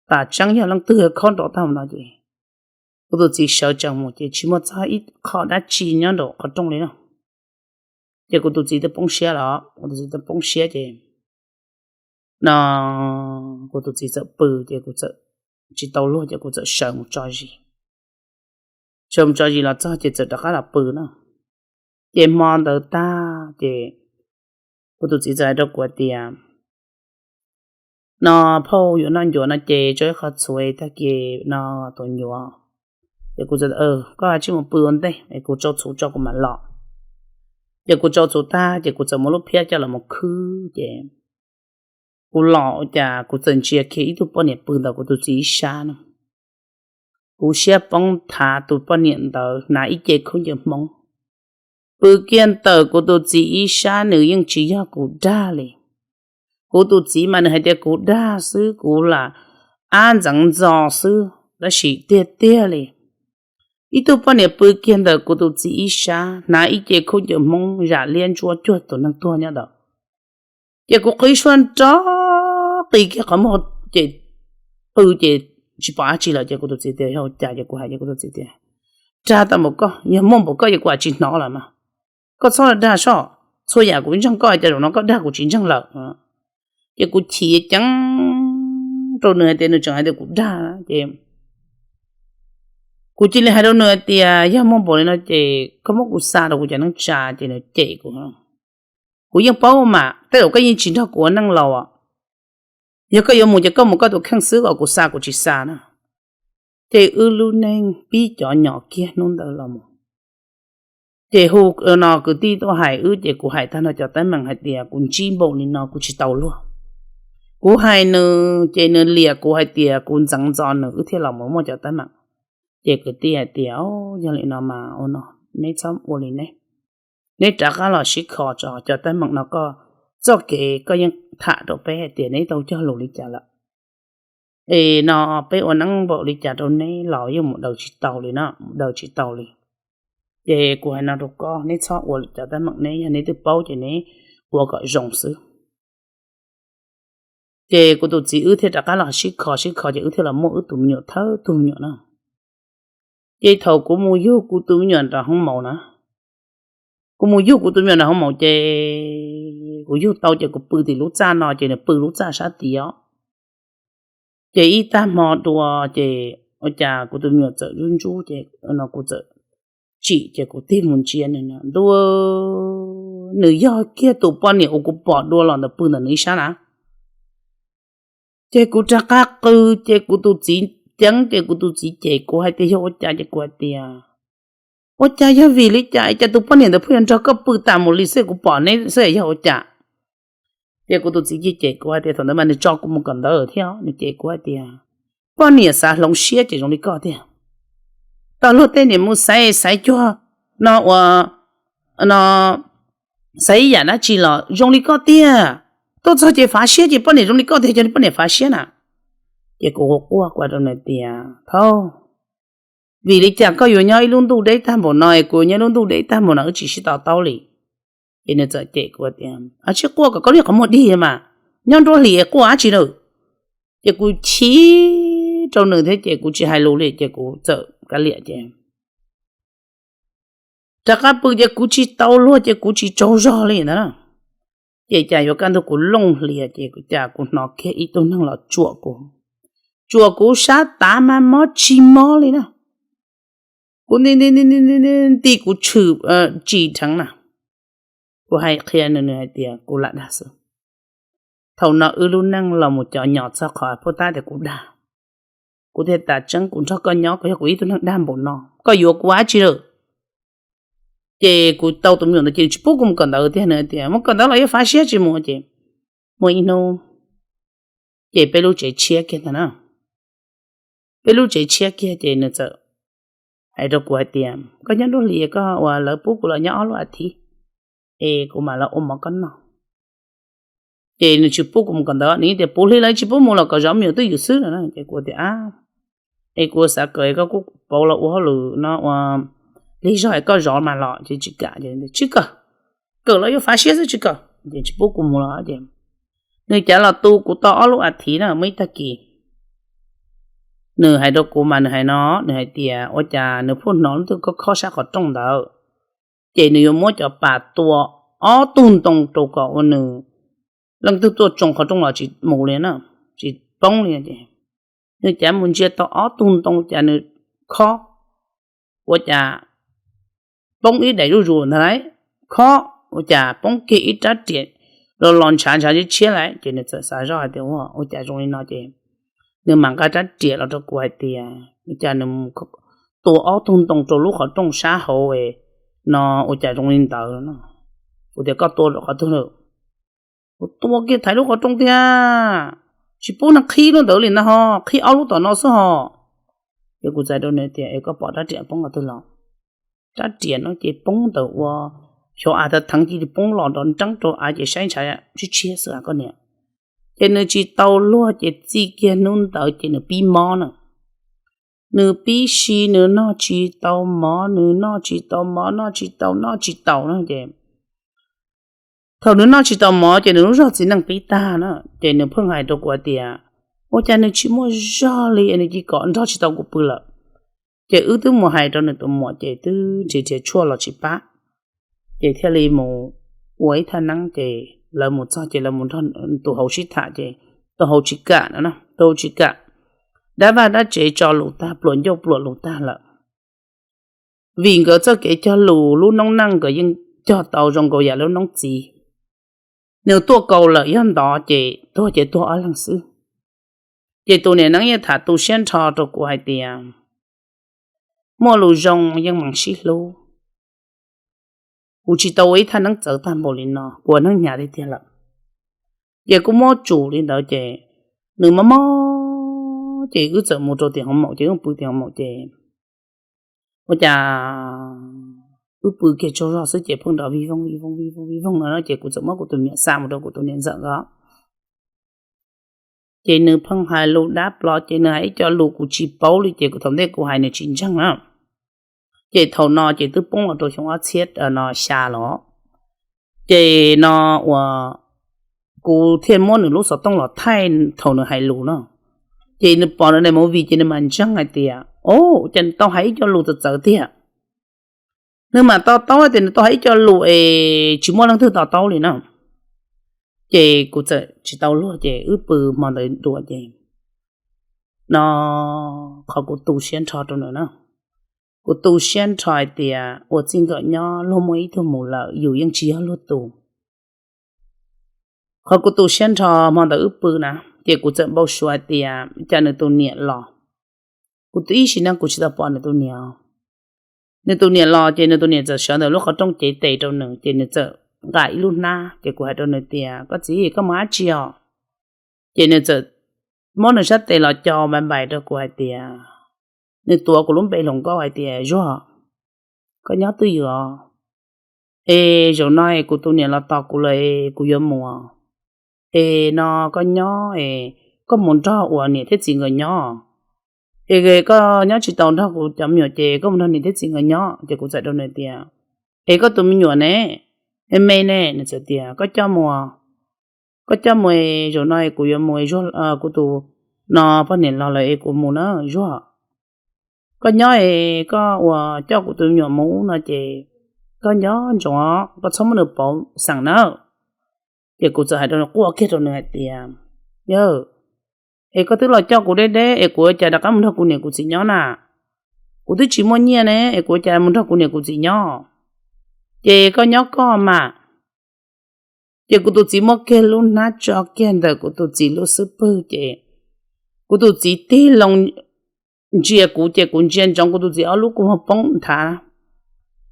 Tam tseeb yog leej twg khob nrov tag no ces kuv tus txiv sawv tsees mus ces tsis muaj txog ib qho dab tsi nyob nraum qhov rooj li na. Ces kuv tus txiv twb poob siab los, kuv tus txiv twb poob siab ces no kuv tus txiv txawm pw, ces kuv txawm tsis tau luag ces kuv txawm sawv mus tso zis. Sawv mus tso zis los txog ces txawm rov qab los pw na. Ces hmo ntawd tag ces kuv tus txiv txawm hais rau kuv tias, no phauj yuav noj ncuav no ces tso ib qho txhuv tag kis no tus ncuav. Ces kuv txawm, koj cia li mus pw ua ntej es kuv tsau txhuv tso kuv mam los. Ces kuv tsau txhuv tag ces kuv txawm muab lub phiab coj los mus khwb ces kuv los ua cas kuv txawm ntsia kiag ib tug poj niam pw ntawm kuv tus txiv ib sab no. Kuv siab poob thav tus poj niam ntawd hnav ib ce khaub ncaws Hmoob. Pw kiag ntawm kuv tus txiv ib sab nws yeej tsis yog kuv dag li. Kuv tus txiv mas nws hais tias kuv dag xwb, kuv lam ab ntxeev ntxo xwb, tab sis tiag tiag li. Ib tug poj niam pw kiag ntawm kuv tus txiv ib sab hnav ib ce khaub ncaws Hmoob zam liab ntsuab cuag tus neeg tuag nyob ntawd. Ces kuv qhib suab nrov qis kiag qhov muag ces pw ces tsis pom dab tsi lawm ces kuv tus txiv tias yog ua cas ces kuv hais ces kuv tus txiv tias, dag tau npaum koj, yog muaj npaum koj ces kuv tsis hnov lawm mas. Koj txhob dag soj, txhua yam kuv ntseeg koj, cas zaum no koj dag kuv tsis ntseeg lawm. Ces kuv chim ceev rau nws hais tias nws tseem hais tias kuv dag ces kuv cia li hais rau nws hais tias yog muaj npaum li no ces koj muab kuv xa rau kuv cov neej tsa ces nws cem kuv. Kuv yeej paub mas tej zaum koj yeej tsis nrog kuv ua neej laus. Yog koj yuav mus ces koj mus koj tus kheej xwb, kom kuv xa kuv tsis xa na. Ces wb lub neej pib cov nyom kiag hnub ntawd los mus. Ces hu no kwv tij tuaj hais wb ces kuv hais tag no cov teeb meem hais tias kuv ntsib npaum li no kuv tsis tau luag. Kuv hais nws ces nws liam kuv hais tias kuv ntxeev ntxo nws wb thiaj los mus muaj cov teeb meem. Ces kwv tij hais tias, yog li no mas ua no, neb txhob ua li ne, neb rov qab los sib kho tso, cov teeb meem no koj txoj kev koj yeej tham rau peb hais tias neb tau cog lus li cas lawm. Es no peb ua neeb npaum li cas rau neb los yeej mus daws tsis tau li na, mus daws tsis tau li. Ces kuv hais no rau koj, neb txhob ua cov teeb meem, neb yog neb twb paub ces neb ua kom zoo xwb. Ces kuv tus txiv wb thiaj rov qab los sib kho sib kho ces wb thiaj los muaj wb tus me nyuam thawj tug me nyuam na. Ces thaum kuv mus yug kuv tus me nyuam nram hoob maum na, kuv mus yug kuv tus me nyuam nram hoob maum ces kuv yug tau ces kuv pw tim lub txaj no ces nws pw lub txaj sab tid os. Ces ib tag hmo dua ces ua cas kuv tus me nyuam txawm zuj ntsub ces no kuv txawm tsim ces kuv tig mus ntsia nws ntuj, nws yog kiag tus poj niam uas kuv pom dua los ntawd pw ntawm nws ib sab na. Ces kuv rov qab qw ces kuv tus txiv ceeb ces kuv tus txiv cem kuv hais tias yog ua cas ces kuv hais tias, ua cas yog vim li cas es cas tus poj niam ntawd pheej yuav nrog koj pw tas mus li xwb, kuv pom neb xwb yog ua cas? Ces kuv tus txiv cem cem kuv hais tias thaum ntawd mas nws tso kuv mus kawm ntawv thiab nws cem kuv hais tias, poj niam xav hloov siab ces zoo li koj tiag. Tau luag tej niam mus xaiv xaiv cuag no ua no, xaiv ib yam dab tsi los zoo li koj tiag. Tuaj txog ces fav siab ces poj niam zoo li koj tiag, cov poj niam fav siab na. Ces kuv quaj quaj rau nws tias thaub, vim li cas koj yuav nyob ib lub ntuj deb tag npaum no es kuv nyob lub ntuj deb tag npaum no wb tsis sib to taub li? Ces nws txawm cem kuv tias, sib quaj kom koj li qhov muag dig mas, nyob nruab hlis quaj dab tsi lawm? Ces kuv chim rau nws thiab ces kuv tsis hais lus li ces kuv txawm kav liam ces rov qab pw ces kuv tsis tau luag ces kuv tsis tsaug zog li ntawd na. Ces cas yuav kaj ntug kuv looj hlias ces cas kuv hnov kiag ib tug neeg los tsuam kuv, tsuam kuv sab tav mas mob tsis mob li na. Kuv nti nti kuv tshwm tsim dheev na. Kuv hais qhia nws, nws hais tias kuv lam dag xwb. Thaum no wb lub neej los mus cov nyom txog qhov puag ta tias kuv dag. Kuv thiaj tas tseeb kuv nrog koj nyob koj yog kuv ib tug neeg dag npaum no, koj yuav kuv dab tsi lawm? Ces kuv tau tus me nyuam ntawd ces nws tsis pub kuv mus kawm ntawv tiag, nws tias mus kawm ntawv los yuav fav siab tsis mus ces. Muaj ib hnub ces peb lub tsev tshiab kiag ntag na. Peb lub tsev tshiab kiag ces nws txawm hais rau kuv hais tias koj nyob nruab hlis koj uas lawv pub kuv los nyob ob lub as thiv es kuv mam los ua mov koj noj. Ces nws tsis pub kuv mus kawm ntawv, nws tias puv hli los tsis pub mus los kom zov me nyuam twj ywm xwb no. Ces kuv tias, es kuv xav kawm es koj kuj pauv los ua hauj lwm no ua lig zog es koj zov mas los ces tsis kam. Tsis kawm, kawm los yuav fav siab xwb tsis kawm. Ces tsis pub kuv mus los ces nws cav los tu kuv tau ob lub as thiv na, muaj ib tag kis nws hais rau kuv mas nws hais no, nws hais tias ua cas nws pheej hnov leej twg khob khob sab qhov rooj ntawd, ces nws yuav muab cov pas tua ob tug ntoo rau kom ua nws leej twg tuaj tsoo qhov rooj los tsis mus li na, tsis poob li. Nws cav mus ntsia tau ob tug ntoo cas nws khob ua cas poob ib daim zuj zus ntag lauj. khob ua cas poob kiag ib rab riam los los ntshav ntshav tshiab tshiab lawm. Ces nws txawm xav zoj hais tias, ua cas zoo li no? Ces nws mam nqa rab riam los rau kuv hais tias, ua cas nws mus tua ob tug ntoo rau lub qhov rooj sab hauv no, ua cas zoo li ntawd no. Kuv tias, koj tua rau qhov twg lawm? Kuv tua kiag thaiv lub qhov rooj tiag, tsis pub neeg qhib lub ntawd li ntag ho, qhib ob lub tom no xwb ho. Ces kuv txais rau nws tias, es koj pom rab riam poob qhov twg los? Rab riam no ces poob ntawm ua xyov av tawv theev cia li poob los nrov nreeb rau av ces saib ntshav tshiab tshiab xwb koj niam. Ces nws tsis tau luag ces txij kiag hnub ntawd ces nws pib mob na. Nws pib si, nws noj tsis tau mov, nws noj tsis tau mov, noj tsis tau, noj tsis tau na. Ces thaum nws noj tsis tau mov ces nws lub zog txiv neej pib tag na. Ces nws pheej hais rau kuv hais tias, ua cas nws tsis muaj zog li, nws cia li kom nrog tsis tau kuv pw lawm. Ces wb twb mus hais rau nws tus muam ces twb nrhiav nrhiav tshuaj los tsis pab. Ces thiaj li mus ua ib thaj neeb ces lawv mus txog ces lawv mus nrog tus hauv sib tham ces tus hauv tsis kam no, tus hauv tsis kam. Dab vaj dab tsev tso lus tag, pluam ncauj pluam lus tag lawm. Vim nkawd txoj kev cog lus lub noob neej nkawd yeej cog tau zoo nkaus yam lub noob txiv. Nws tuaj kaus lawm yog ntov ces tuag ces tuag ob leeg xwb. Ces tus niam neeb yeej tham tu siab nrho rau kuv hais tias, muaj lus zoo yeej meem sib hlub. Kuv tsis tau ua ib thaj neeb txawv tag npaum li no, kuv ua neeb hnyav tiag tiag lawm. Ces kuj muab tsum li ntawd ces nws mob mob ces wb txawm mus rau tim hoov maum ces wb pw tim hoov maum ces ua cas wb pw kiag tsaug zog xwb ces pheej nrov vij voog vij voog vij voog vij voog no ces kuv txawm muab kuv tus niam xa mus rau kuv tus niam ntxawm nkawd. Ces nws pheej hais lus dab plho ces nws hais ib co lus kuv tsis paub li ces kuv thaum ntej kuv hais nws tsis ntseeg na. Ces thaum no ces twb poob los rau xyoo ob txhiab no xya los. Ces no uas kuv thiaj muab nws lub xov tooj los thaij thaum nws hais lus no. Ces nws pom nws daim movie ces nws mam ntseeg hais tias, o, ces nws tau hais ib co lus txawv txawv tiag. Nws mam to taub hais tias nws tau hais ib co lus es tsis muaj leej twg to taub li na. Ces kuv txawm tsis tau luag ces wb pw hmo ntawd dua ces no qhov kuv tu siab nrho rau nws na. Kuv tu siab nrho hais tias ua txij nkawm nyob luag muaj ib tug mus lawm yus yeej tsis yog luag tus. Qhov kuv tu siab nrho hmo ntawd wb pw na, ces kuv txawm npau suav hais tias cas nws tus niam los. Kuv ib sim neej kuv tsis tau pom nws tus niam. Nws tus niam los ces nws tus niam txawm sawv ntawm lub qhov rooj cev tes rau nws ces nws txawm nqa ib lub hnab ces kuv hais rau nws tias, koj txiv, koj mus dab tsi os? Ces nws txawm muab nws sab tes los co npai npais rau kuv hais tias, nws tuav kuv lub npe hluas nkauj hais tias, Zuag, koj nyob twj ywm os. Es zaum no es kuv tus niam los tos kuv lawm es kuv yuav mus. Es no koj nyob es koj mus nrog uas niam thiab txiv nkawd nyob. Es koj nyob tsis tau nrog kuv cov me nyuam ces koj mus nrog niam thiab txiv nkawd nyob. Ces kuv txawm rau nws tias, es koj tus me nyuam ne, me me ne? Nws txawm tias, koj coj mus, koj coj mus es zaum no es kuv yuav mus, kuv tus no poj niam los lawm es kuv mus na Zuag. Koj nyob es koj uas coj kuv tus me nyuam mus no ces koj nco ntsoov, koj txhob muab nws pauv xeem nawb. Ces kuv txawm hais rau nws, quaj kiag rau nws hais tias, yawg, es koj twb los coj kuv deb deb es kuv ua cas rov qab mus nrog kuv niam kuv txiv nyob na? Kuv twb tsis muaj nyiaj ne es kuv ua cas mus nrog kuv niam kuv txiv nyob? Ces koj nyob koj mas. Ces kuv tus txiv muab kiag lub hnab tso kiag ntawm kuv tus txiv lub xub pwg ces kuv tus txiv tig loo ntsia kuv ces kuv ntsia ntsoov kuv tus txiv ob lub kua muag poob nthav.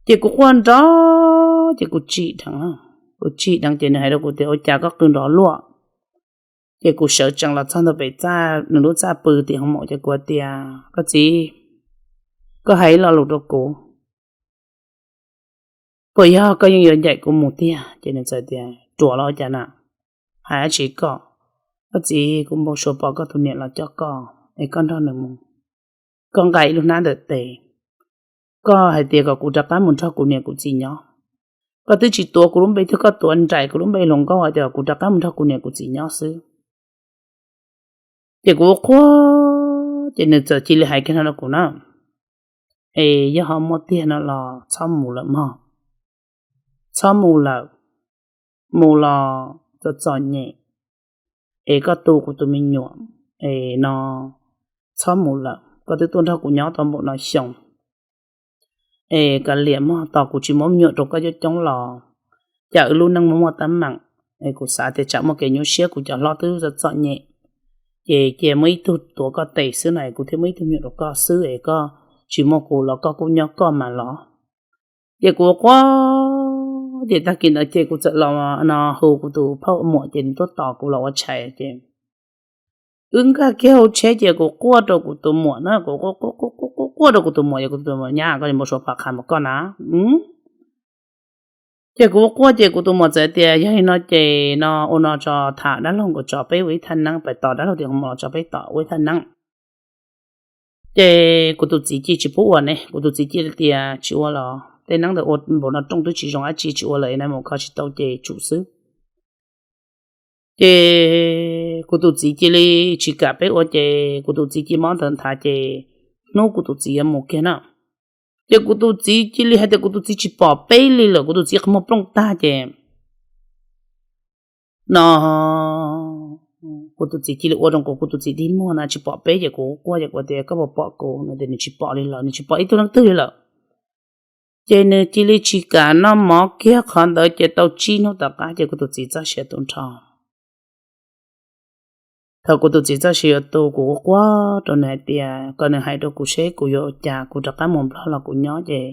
Ces kuv quaj nrov ces kuv tsim dheev, kuv tsim dheev ces nws hais rau kuv tias, ua cas koj qw nrov luaj? Ces kuv sawv tsees los txog ntawm pem txaj, nws lub txaj pw tim hoov maum ces kuv tias, koj txiv, koj hais ib lo lus rau kuv, puas yog koj yeej yuav ncaim kuv mus tiag? Ces nws txawm tias, ruam los ua cas na? Hais dab tsi koj? Koj txiv, kuv npau suav pom koj tus niam los coj koj es koj nrog nws mus, koj nqa ib lub hnab ntawm tes, koj hais tias kom kuv rov qab mus nrog kuv niam kuv txiv nyob. Koj twb tsis tuav kuv lub npe twg, koj tuav nraim kuv lub npe hluas nkauj hais tias kom kuv rov qab mus nrog kuv niam kuv txiv nyob xwb. Ces kuv quaj, ces nws txawm cia li hais kiag no rau kuv na, es yog ho muaj tiag no los txhob mus lawm mog, txhob mus lawm, mus los txom txom nyem, es koj tu kuv tus me nyuam, es no txhob mus lawm, koj twb tuaj nrog kuv nyob tau npaum no xyoo, es kav liam mog, tos kuv tsis muab me nyuam rau koj coob coob los cas wb lub neej muaj muaj teeb meem, es kuv xav tias tsam muaj kev nyuaj siab, kuv cov hlob twb txom txom nyem, ces cia muaj ib tug tuav koj tes xwb no es kuv thiaj muaj ib tug me nyuam rau koj xwb es koj tsis muaj kuv los koj kuj nyob koj mas los. Ces kuv quaj, ces tag kis ntawd ces kuv txawm los no hu kuv tus phauj muam ces nws tuaj tos kuv los ua tshais ces wb nkag kiag hauv tsheb ces kuv quaj rau kuv tus muam na, kuv quaj quaj rau kuv tus muam, ces kuv tus muam, nyab, koj li npau suav pom qha mus koj na. Ces kuv quaj ces kuv tus muam txawm tias yog li no ces no ua no tso, tham dab laug nkaus tso, peb ua ib thaj neeb, peb tos dab laug tias kuv mus los tso, peb tos ua ib thaj neeb. Ces kuv tus txiv cia tsis pub ua ne, kuv tus txiv cia tias tsis ua los tej neeb ntawd ua npaum no rooj twb tsis zoo dab tsi, tsis ua lawm na, mus kho tsis tau ces tsum xwb. Ces kuv tus txiv cia li tsis kam peb ua ces kuv tus txiv cia mob ntawd nthav ces hnub kuv tus txiv yuav mus kiag na, ces kuv tus txiv cia li hais tias kuv tus txiv tsis pom peb li lawm, kuv tus txiv qhov muag plooj tag ces no kuv tus txiv cia li ua rau kuv, kuv tus txiv dig muag no tsis pom peb ces kuv quaj ces kuv tias koj puas pom kuv no, tias nws tsis pom li lawm, nws tsis pom ib tug leej twg li lawm. Ces nws cia li tsis kam noj mov kiag qhov ntawd ces tau tsib hnub tom qab ces kuv tus txiv txoj sia tu nrho. Thaum kuv tus txiv txoj sia yuav tu kuv quaj rau nws hais tias kom nws hais rau kuv seb kuv yuav ua cas, kuv rov qab mus Nplog los kuv nyob ces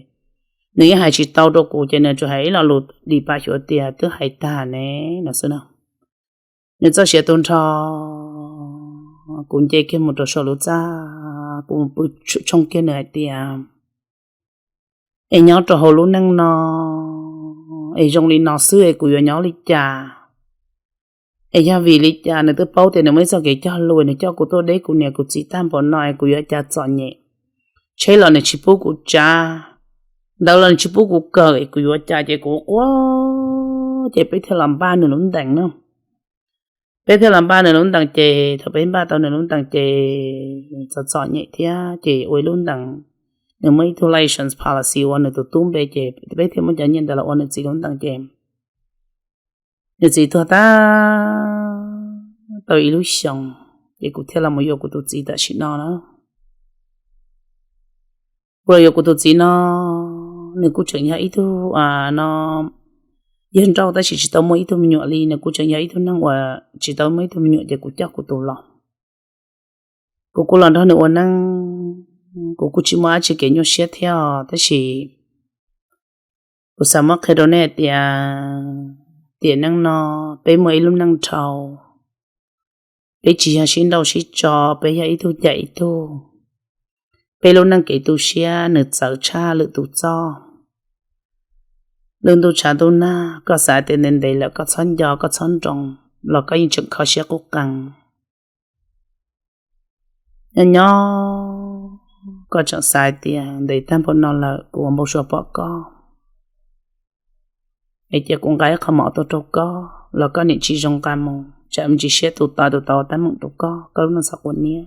nws yeej hais tsis tau rau kuv ces nws tsuas hais ib lo lus dim pa xyuas tias twb hais tag ne no xwb na. Nws txoj sia tu nrho, kuv nce kiag mus rau saum lub txaj, kuv pw tshooj kiag nws hais tias es nyob rau hauv lub neej no es zoo li no xwb es kuv yuav nyob li cas? Es yog vim li cas nws twb paub tias nws muaj ib txoj kev cog lus, nws coj kuv tuaj deb kuv niam kuv txiv tag npaum no es kuv yuav cas txom nyem? Tsheb los nws tsis pub kuv tsav, ntawv los nws tsis pub kuv kawm es kuv yuav cas? Ces kuv quaj, ces peb thiaj los npaj nws lub ntees na. Peb thiaj los npaj nws lub ntees ces thaum peb npaj tau nws lub ntees ces txom txom nyem thiab ces ua ib lub ntees, nws muaj ib tug license policy ua nws tus tub npe ces peb thiaj muab cov nyiaj ntawd los ua nws txiv lub ntees ces nws txiv tuag tag tau ib lub xyoos ces kuv thiaj los mus yuav kuv tus txiv tam sim no na. Kuv los yuav kuv tus txiv no, nws kuj tseem yog ib tug no yawg nrauj tab sis tsis tau muaj ib tug me nyuam li, nws kuj tseem yog ib tug neeg uas tsis tau muaj ib tug me nyuam ces kuv coj kuv tus los. Kuv kuj los nrog nws ua neej, kuv kuj tsis muaj dab tsi kev nyuaj siab thiab os, tab sis kuv xav muab qhia rau nej hais tias tiam neej no peb muaj ib lub neej dhau, peb tsis yog sib nrauj sib tso, peb yog ib tug cais ib tug. Peb lub neej kev tu siab nws txawv tshaj lwm tus txoj. Lub ntuj tshav ntuj nag koj xav tias ntev ntev lawm koj txhob nco koj txhob nroo los koj yeej tseem kho siab qub qees. Nyob nyob koj tseem xav hais tias ntev tag npaum no lawm kuv ua npau suav pom koj, es cia kuv nqa ib qho mov tuaj rau koj los koj niam tsis zoo nqa mus, tsam me ntsis siab tus tod tus tod ua teeb meem rau koj, koj lub neej txhob quav niab.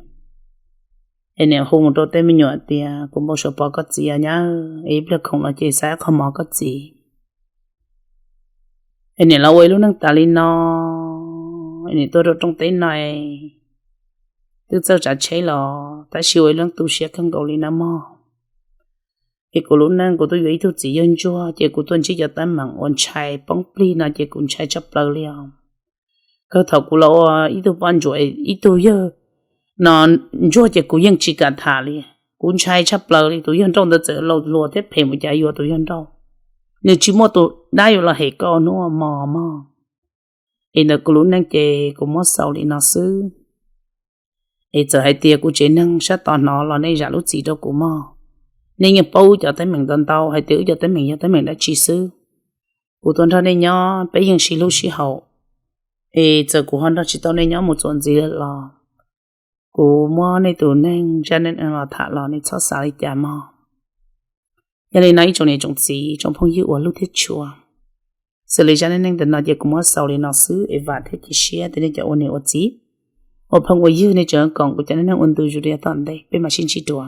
Es niam hu mus rau tej me nyuam tias kuv npau suav pom koj txiv nyab, es ib pliag khoom no ces xa ib qho mov koj txiv. Es niam los ua ib lub neej tas li no, es niam tuaj rau rooj teb no, twb txawj tsav tsheb los tab sis ua ib lub neej tu siab kawg nkaus li na mog. Es kuv lub neej kuv tuaj yuav ib tug txiv yawg ntsuag ces kuv tuaj ntsib cov teeb meem uas ntshai poob plig no ces kuv ntshai tshaj plaws li os. Kawg thaum kuv los ua ib tug poj ntsuam, ib tug yawg no ntsuag ces kuv yeej tsis kam tham li. Kuv ntshai tshaj plaws li, tus yawg nrauj ntawd txawm laus hluas thiab phem mus cas yuav tus yawg nrauj. Nws tsis muaj tus dab yuav los hem koj hnub mog mog. Es ntawm kuv lub neej ces kuv muab xaus li no xwb. Es txawm hais tias kuv tsev neeg sab tod hnov los nej zam lub txim rau kuv mog. Nej yeej paub wb cov teeb meem ntau ntau hais tias wb cov teeb meem yog teeb meem dab tsi xwb. Kuv tuaj nrog nej nyob peb yeej sib hlub sib haum. Es txawm kuv ho nrog tsis tau nej nyob mus txuas ntxiv los kuv muab nej tus neeg zaj neej neeg los tham los nej txhob xav li cas mog. Yog li no ib tsoom niam tsoom txiv tsoom phooj ywg uas hlub thiab tshua, xws li zaj neej neeg ntawm no ces kuv muab xaus li no xwb es vam thiab cia siab tias nej cov ua niam ua txiv, ua phooj ua ywg nej tseem koom kuv cov neej neeg ua ntu zus rau yav tom ntej, peb mam sib ntsib dua.